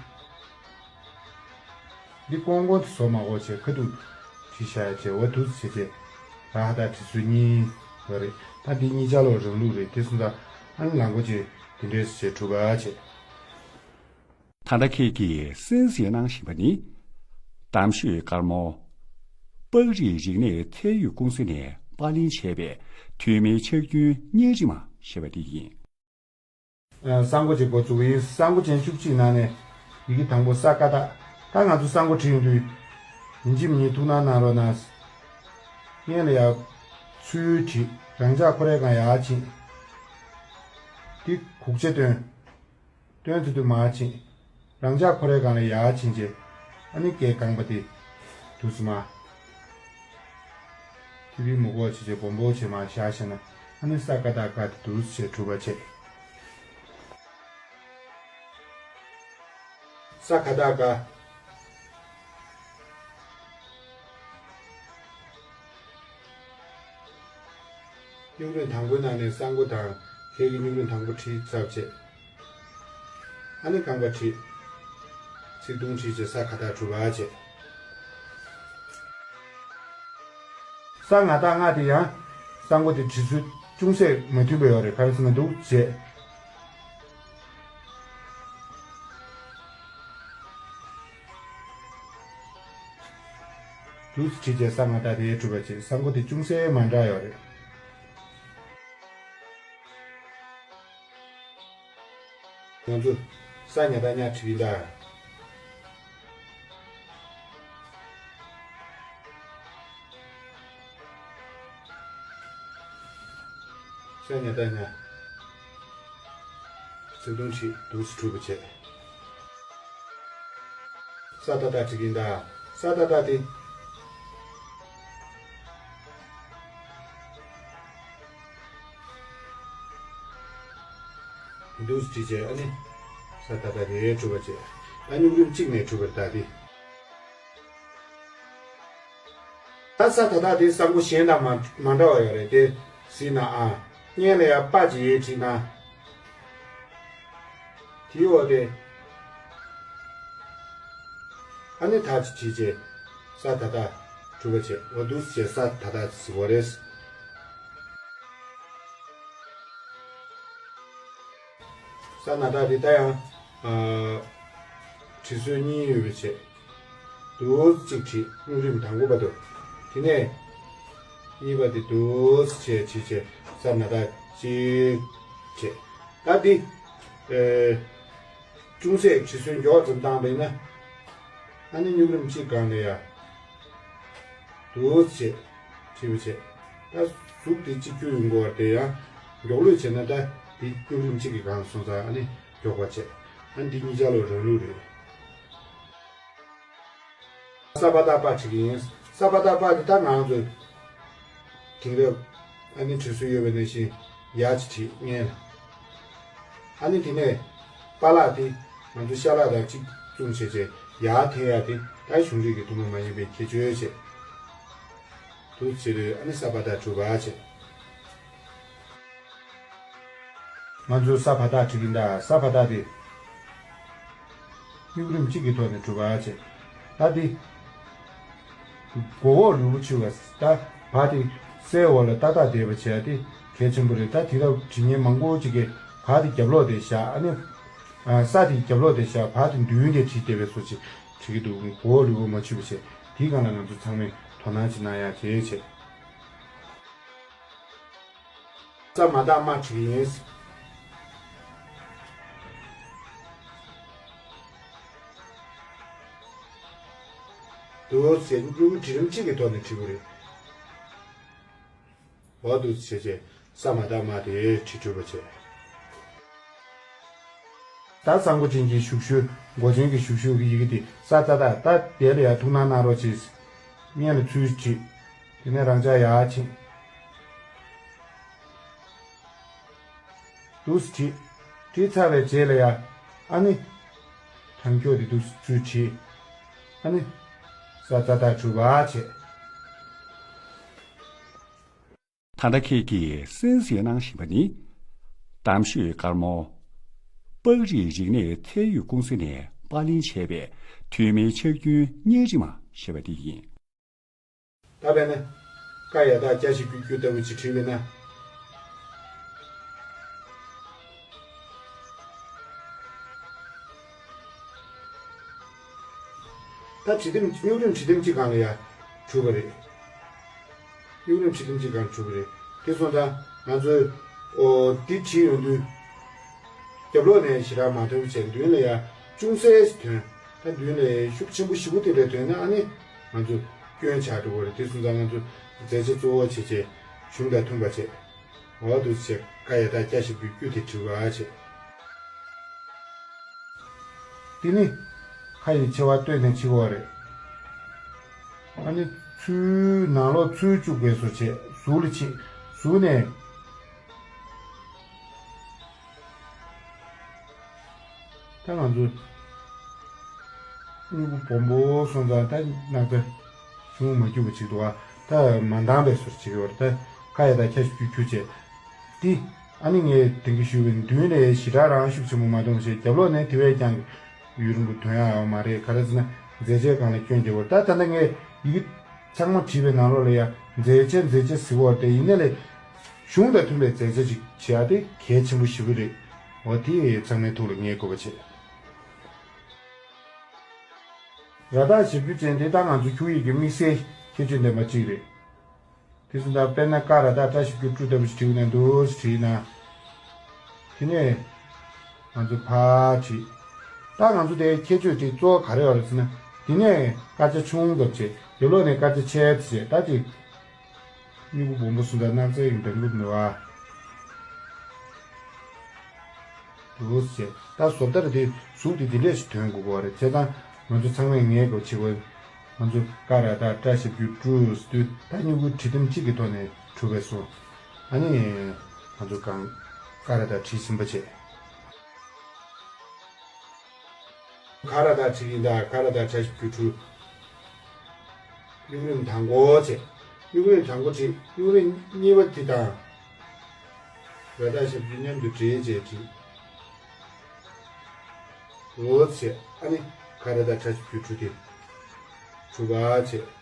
འདི་ཀོང་ཀོང་དེ་བཟོ་མ་དགོས་བྱས་ཁ་ཐུག་བྲིས་བཞག་ཡ་བྱས་འོ་འདུག་སེ་བྱས་བྱས། ལ་ཧ་བཏགས་བྲིས་སྲོལ་གཉིས་ཡོད་རེད། ད་འདི་གཉིས་ཆ་ལོག་རང་ལུགས་རེད་དེ་སོང་ཙང་ཨ་ནི་ལ་མགོ་ཅན་དེ་འདྲས་བྱས་གྲུབ་པ་བྱས། ད་ལྟ་ཁྱེད་ཀྱིས་གསན་གཟིགས་གནང་བཞིན་པ་ནི། གཏམ་ཤོད་དཀར་མོ། པགས་རིགས་རིག་གནས་ཚད་ཡོད་ཀུང་སི་ནས་པར་ལེན་བྱས་པའི་ཐོན་མིའི་ཕྱག་རྒྱུན་བརྙན་རིས་མ་ཞེས་པ་དེ་ཡིན། ཨ། གསང་སྒོ་ཅིག་འགོ་བཙུགས་ཡིན། གསང་སྒོ་ཅན་བཅུ་གཅིག་ནང་ནས་ཡི་གེ་དང་པོ་ས་ཀ་བཏགས། ད་ང་ཚོ་གསང་སྒོ་བྲིས་ཡོང་དུས། ཡིན་གཅིག་མིན་གཉིས་ཐུགས་སྣང་གནང་རོགས་གནང་། སྔོན་ལ་ཡར་ཚུར་བྲིས། རང་འཇགས་ཁོ་རའི་སྒང་ཡར་ཕྱིན། འདི་གུག་ཆ་བཏོན། བཏོན་ཚུལ་དུ་མར་ཕྱིན། རང་འཇགས་ཁོ་རའི་སྒང་ལ་ཡར་ཕྱིན་རྗེས། ཨ་ནི་སྐད་རྐང་པ་དེ། དུས་སུ་མ། ཐི་བི་མུ་གོ་བྱེད་བྱེད་སྦོམ་པོ་བྱེད་མར་བཞག་བྱས་ན། ཨ་ནི་ས་ཀ་བཏགས་སྐ་དེ་དུས་སུ་བྱས་གྲུབ་པ་བྱེད། ས་ཀ་བཏགས་སྐ། སྨྱུག་རིང་དང་པོའི་ནང་ནས་གསང་སྒོ་དང་ཁྱེད་ཀྱི་སྨྱུག་རིང་དང་པོ་བྲིས་ཚར་བྱས། ཨ་ནི་རྐང་པ་བྲིས། ཚིག་ཐུང་བྲིས་བྱས་ས་ཀ་བཏགས་གྲུབ་པ་བྱས། ས་ང་བཏགས་སྔ་དེ་ཡང་གསང་སྒོ་དེ་བྲིས་ཚུལ་ཅུང་ཟད་མ་མཐུན་པ་ཡོད་རེད། ག་རེ་ཟེར་ན་འདུག་བྱས། འདུག་བྲིས་བྱས་ས་ང་བཏགས་དེ་གྲུབ་པ་བྱས། གསང་སྒོ་དེ་ཅུང་ཟད་མ་འདྲ་ཡོད་རེད། ང་ཚོ་ས་ཉ་བཏགས་སྙ་བྲིས་ཡིན་ད། ས་ཉ་བཏགས་སྙ། ཚིག་ཐུང་བྲིས། འདུག་སེ་གྲུབ་པ་བྱས། ས་ད་བཏགས་བྲིས་ཀྱིན་གདའ། ས་ད་བཏགས་དེ། འདུག་སེ་བྲིས་བྱས་ཨ་ནི། ས་ད་བཏགས་དེ་གྲུབ་པ་བྱས། ད་སྨྱུག་རིམ་གཅིག་ནས་གྲུབ་པར་བཏགས་ཏེ། ད་ས་ད་བཏགས་དེ་ས་མགོ་གཞན་དང་མ་མ་འདྲ་བ་ཡོད་རེད་དེ། ཟེར་ན་ཨ། སྔོན་ལ་ཡང་པ་ཅིག་ཡོད་བྲིས་ན། དེའི་འོག་དེ། ཨ་ནི་ད་ཅིག་བྲིས་བྱས། ས་ད་བཏགས་གྲུབ་པ་བྱས། འོ་འདུག་སེ་བྱས་ས་ད་བཏགས་ཟེར་བ་རེད། ས་ན་བཏགས་དེ་ད་ཡང་། ཨ། བྲིས་སྲོལ་གཉིས་ཡོད་པ་བྱས། འདུག་སེ་གཅིག་བྲིས་སྨྱུག་རིམ་དང་པོ་བར་དུ། དེ་ནས་གཉིས་པ་དེ་འདུག་སེ་བྱས་བྲིས་བྱས་ས་ན་བཏགས་གཅིག་བྱས། ད་འདི། ཨེ། ཅུང་ཟད་བྲིས་སྲོལ་མགྱོགས་ཙམ་བཏང་བས་ན། ཨ་ནི་སྨྱུག་རིམ་གཅིག་སྒང་ལ་ཡ། འདུག་སེ་བྲིས་པ་བྱས། ད་གཟུགས་དེ་གཅིག་གྱུར་ཡོང་དགོས་པ་དེ་ཡང་མགྱོགས་ལོས་བྱས་ན་ད་འདི་སྨྱུག་རིམ་གཅིག་གི་སྒང་སོང་ཙང་ཨ་ནི་མགྱོགས་པ་བྱས། ཨ་ནི་འདི་གཉིས་ཆ་ལོ་རང་ལུགས་རེད། ས་པ་བཏགས་པ་བྲིས་ཀྱི་ཡིན། ས་པ་བཏགས་པ་དེ་ད་ང་ཚོས་དེང་རབས་ཨ་ནི་བྲིས་སྲོལ་ཡོད་པ་ནང་བཞིན་ཡ་ཅིག་བྲིས་སྔོན་ལ། ཨ་ནི་དེ་ནས་པ་ལགས་དེ་ང་ཚོ་ཤ་ལག་དང་གཅིག་མཚུངས་བྱས་བྱས་ཡ་འཐེན་ཡ་དེ་ད་གཞུང་རིག་གི་ཐུན་མོང་མ་ཡིན་པའི་ཁྱད་ཆོས་བྱས། འདུག་སེ་བྱས་ཨ་ནི་ས་པ་བཏགས་གྲུབ་པ་བྱས། ང་ཚོས་ས་བ་བཏགས་བྲིས་ཀྱིན་གདའ། ས་བ་བཏགས་དེ། སྨྱུག་རིམ་གཅིག་གི་ཐོག་ནས་གྲུབ་པ་བྱས། ད་འདི། མགོ་འོག་ལུས་པོ་ཕྱི་བ། ད་བ་དེ་སའི་འོག་ལ་ཏག་ཏག་བསྡད་པ་བྱས་ཏེ་གལ་ཆེན་པོ་རེད། ད་དེང་རབས་བྲིས་མཁན་མང་པོ་ཅིག་གིས་བ་དེ་རྒྱབ་ལོགས་དེ་བཞག་ཨ་ནི། ས་དེ་རྒྱབ་ལོགས་དེ་བཞག་བ་དེ་མདུན་དེ་བྲིས་བསྡད་པའི་བཟོ་ཅིག་བྲིས་ཀྱི་འདུག་མགོ་འོག་ལུས་པོ་མ་ཕྱི་བ་བྱས། དེའི་སྒང་ལ་ང་ཚོ་ཚང་མས་དོ་སྣང་ཅིག་གནང་ཡག་བྱས་བྱས། ས་མ་བཏགས་མ་བྲིས་ཡིན། འདུག་སེ་སྨྱུག་རིམ་གཅིག་གི་ཐོག་ནས་བྲིས་པ་རེད། འོ་འདུག་སེ་བྱས་བྱས་ས་མ་བཏགས་མ་དེ་བྲིས་གྲུབ་པ་བྱས། ད་ས་མགོ་ཅན་གྱི་བཞུགས་ཤུལ་མགོ་ཅན་གྱི་བཞུགས་ཤུལ་གྱི་ཡི་གེ་དེ་ས་ཏ་བཏགས་ད་དེ་ལ་ཡང་ཐུགས་སྣང་གནང་རོགས་གྱིས། སྔོན་ལ་ཚུར་བྲིས། དེ་ནས་རང་འཇགས་ཡར་ཕྱིན། འདུག་སེ་བྲིས། བྲིས་ཚར་བའི་རྗེས་ལ་ཡ། ཨ་ནི། དྲང་འཁྱོག་དེ་འདུག་སེ་ཚུར་བྲིས། ཨ་ནི། ས་ཏ་བཏགས་གྲུབ་པ་བྱས། ད་ལྟ་ཁྱེད་ཀྱིས་གསན་གཟིགས་གནང་བཞིན་པ་ནི། གཏམ་ཤོད་དཀར་མོ། པགས་རིགས་རིག་གནས་ཚད་ཡོད་ཀུང་སི་ནས་པར་ལེན་བྱས་པའི་ཐོན་མིའི་ཕྱག་རྒྱུན་བརྙན་རིས་མ་ཞེས་པ་འདི་ཡིན། ད་དཔེར་ན། ཀ་ཡ་བཏགས་ཀྱ་ཞབས་ཀྱུ་ཀྱུ་ལྟ་བུ་ཅིག་བྲིས་པས་ན། ད་བྲིས་དེམ་སྨྱུག་རིམ་བྲིས་དེམ་གཅིག་སྒང་ལ་ཡ་གྲུབ་པ་རེད། སྨྱུག་རིམ་བྲིས་དེམ་གཅིག་སྒང་གྲུབ་པ་རེད། དེ་སོང་ཙང་ང་ཚོས་ཨོ་འདི་བྲིས་ཡོང་དུས། རྒྱབ་ལོགས་ནས་ཞེ་དྲག་མ་ཐོན་བྱས་མདུན་ལ་ཡ་ཅུང་ཟད་ཞིག་ཐོན། ད་མདུན་ལ་ཤུགས་ཆེན་པོ་ཞེ་པོ་དེ་འདྲ་ཐོན་ན་ཨ་ནི་ང་ཚོ་སྐྱོན་ཆགས་འགྲོ་གི་རེད། དེ་སོང་ཙང་ང་ཚོ་མཛད་བྱ་གཙོ་བོ་བྱས་བྱས་གཞུང་དང་མཐུན་པ་བྱས། འོ་འདུག་སེ་བྱས་ཀ་ཡ་བཏགས་ཀྱ་ཞབས་ཀྱུ་ཀྱུ་དེ་བྲིས་པ་བྱས། དེ་ནི་ཁ་ཡི་མཆེ་བ་བཏོན་ནས་ཕྱི་བ་རེད། ཨ་ནི་ཚུར་ནང་ལོགས་ཚུར་བཅུག་པའི་བཟོ་བྱས་གཟུགས་ལ་ཕྱིན། གཟུགས་ནས། ད་ང་ཚོ་སྨྱུ་གུ་སྦོམ་པོ་སོང་ཙང་ད་སྣག་ཚ་ཞུ་མ་རྒྱུག་པ་ཅིག་འདུག་ཨ། ད་མ་འདང་བའི་བཟོ་ཅིག་ཡོད་རེད། ད་ཁ་ཡ་བཏགས་ཁྱ་ཞབས་ཀྱུ་ཁྱུ་བྱས། འདི་ཨ་ནི་ངས་དེང་གི་ཞུས་པའི་མདུན་ནས་ཞེ་དྲག་རང་ཤུགས་ཆེན་པོ་མ་གཏོང་བྱས་རྒྱབ་ལོགས་ནས་དེ་བས་ཀྱང་ཡུན་རིང་པོ་ཐོན་ཡག་ཡོད་མ་རེད། ག་རེ་ཟེར་ན་མཛད་བྱའི་སྒང་ལ་སྐྱོན་རྒྱག་དགོས་རེད། ད་ད་ལྟ་ངས་ཡི་གེ་ཚང་མ་བྲིས་པའི་ནང་ལོགས་ལ་ཡ་མཛད་བྱ་མཛད་བྱ་ཟེར་བ་དེ་ཡིན་ནའི་ལས། གཞུང་དང་མཐུན་པའི་མཛད་བྱ་ཅིག་བྱེད་ཡ་དེ་གལ་ཆེན་པོ་ཞེ་པོ་རེད། འོ་དེ་ཚང་མའི་ཐུགས་ལ་ངེས་དགོས་པ་བྱེད། ར་བཏགས་ཞབས་ཀྱུ་ཅན་དེ་ད་ང་ཚོ་ཁྱུག་ཡིག་གི་དམིགས་བསལ་ཁྱད་ཆོས་ལྡན་པ་གཅིག་རེད། དེ་ཚོ་ད་དཔེར་ན་ཀ་ར་བཏགས་ཀྲ་ཞབས་ཀྱུ་ཀྲུ་ལྟ་བུ་ཞིག་བྲིས་ན་འདུག་སེ་བྲིས་ན། དེ་ནས་ང་ཚོ་ཕར་བྲིས། ད་ང་ཚོ་དེའི་ཁྱད་ཆོས་དེ་གཙོ་བོ་ག་རེ་ཡོད་རེད་ཟེར་ན། དེ་ནས་སྐར་ཆ་ཆུང་ཙམ་བྱས་རྒྱབ་ལོགས་ནས་སྐར་ཆ་ཆེ་ཙམ་བྱས་ད་ཅིག་སྨྱུ་གུ་སྦོམ་པོ་སོང་ཙང་སྣག་ཚ་ཡང་འདང་གི་མེད་པ། འདུག་སེ་བྱས། ད་བཟོ་ལྟར་དེ་གཟུགས་དེ་འདི་འདྲས་ཤིག་ཐོན་དགོས་པ་རེད། བྱས་ཙང་ ང་ཚོ་ཚང་མས་ངེས་དགོས་ཆེ་བོ། ང་ཚོ་ཀ་ར་བཏགས་ཀྲ་ཞབས་ཀྱུ་ཀྲུ་ཟེར་དུས་ད་སྨྱུ་གུ་བྲིས་ཐེངས་གཅིག་གི་ཐོག་ནས་གྲུབ་པས་སོ། ཨ་ནི་ང་ཚོ་གང་ཀ་ར་བཏགས་བྲིས་ཟིན་པ་བྱས། ཁ་ར་བཏགས་བྲིས་ཡིན་ད། ཁ་ར་བཏགས་ཀྲ་ཞབས་ཀྱུ་ཀྲུ། དབྱུག་རིམ་དང་པོ་བྱས། དབྱུག་རིམ་དང་པོ་བྲིས། དབྱུག་རིམ་གཉིས་པ་དེ་དང་། ར་བཏགས་ཞབས་ཀྱུ་མཉམ་དུ་སྦྲེལ་བྱས་བྲིས། འོ་བྱས། ཨ་ནི་ཁ་ར་བཏགས་ཀྲ་ཞབས་ཀྱུ་ཀྲུ་དེ་གྲུབ་པ་བྱས།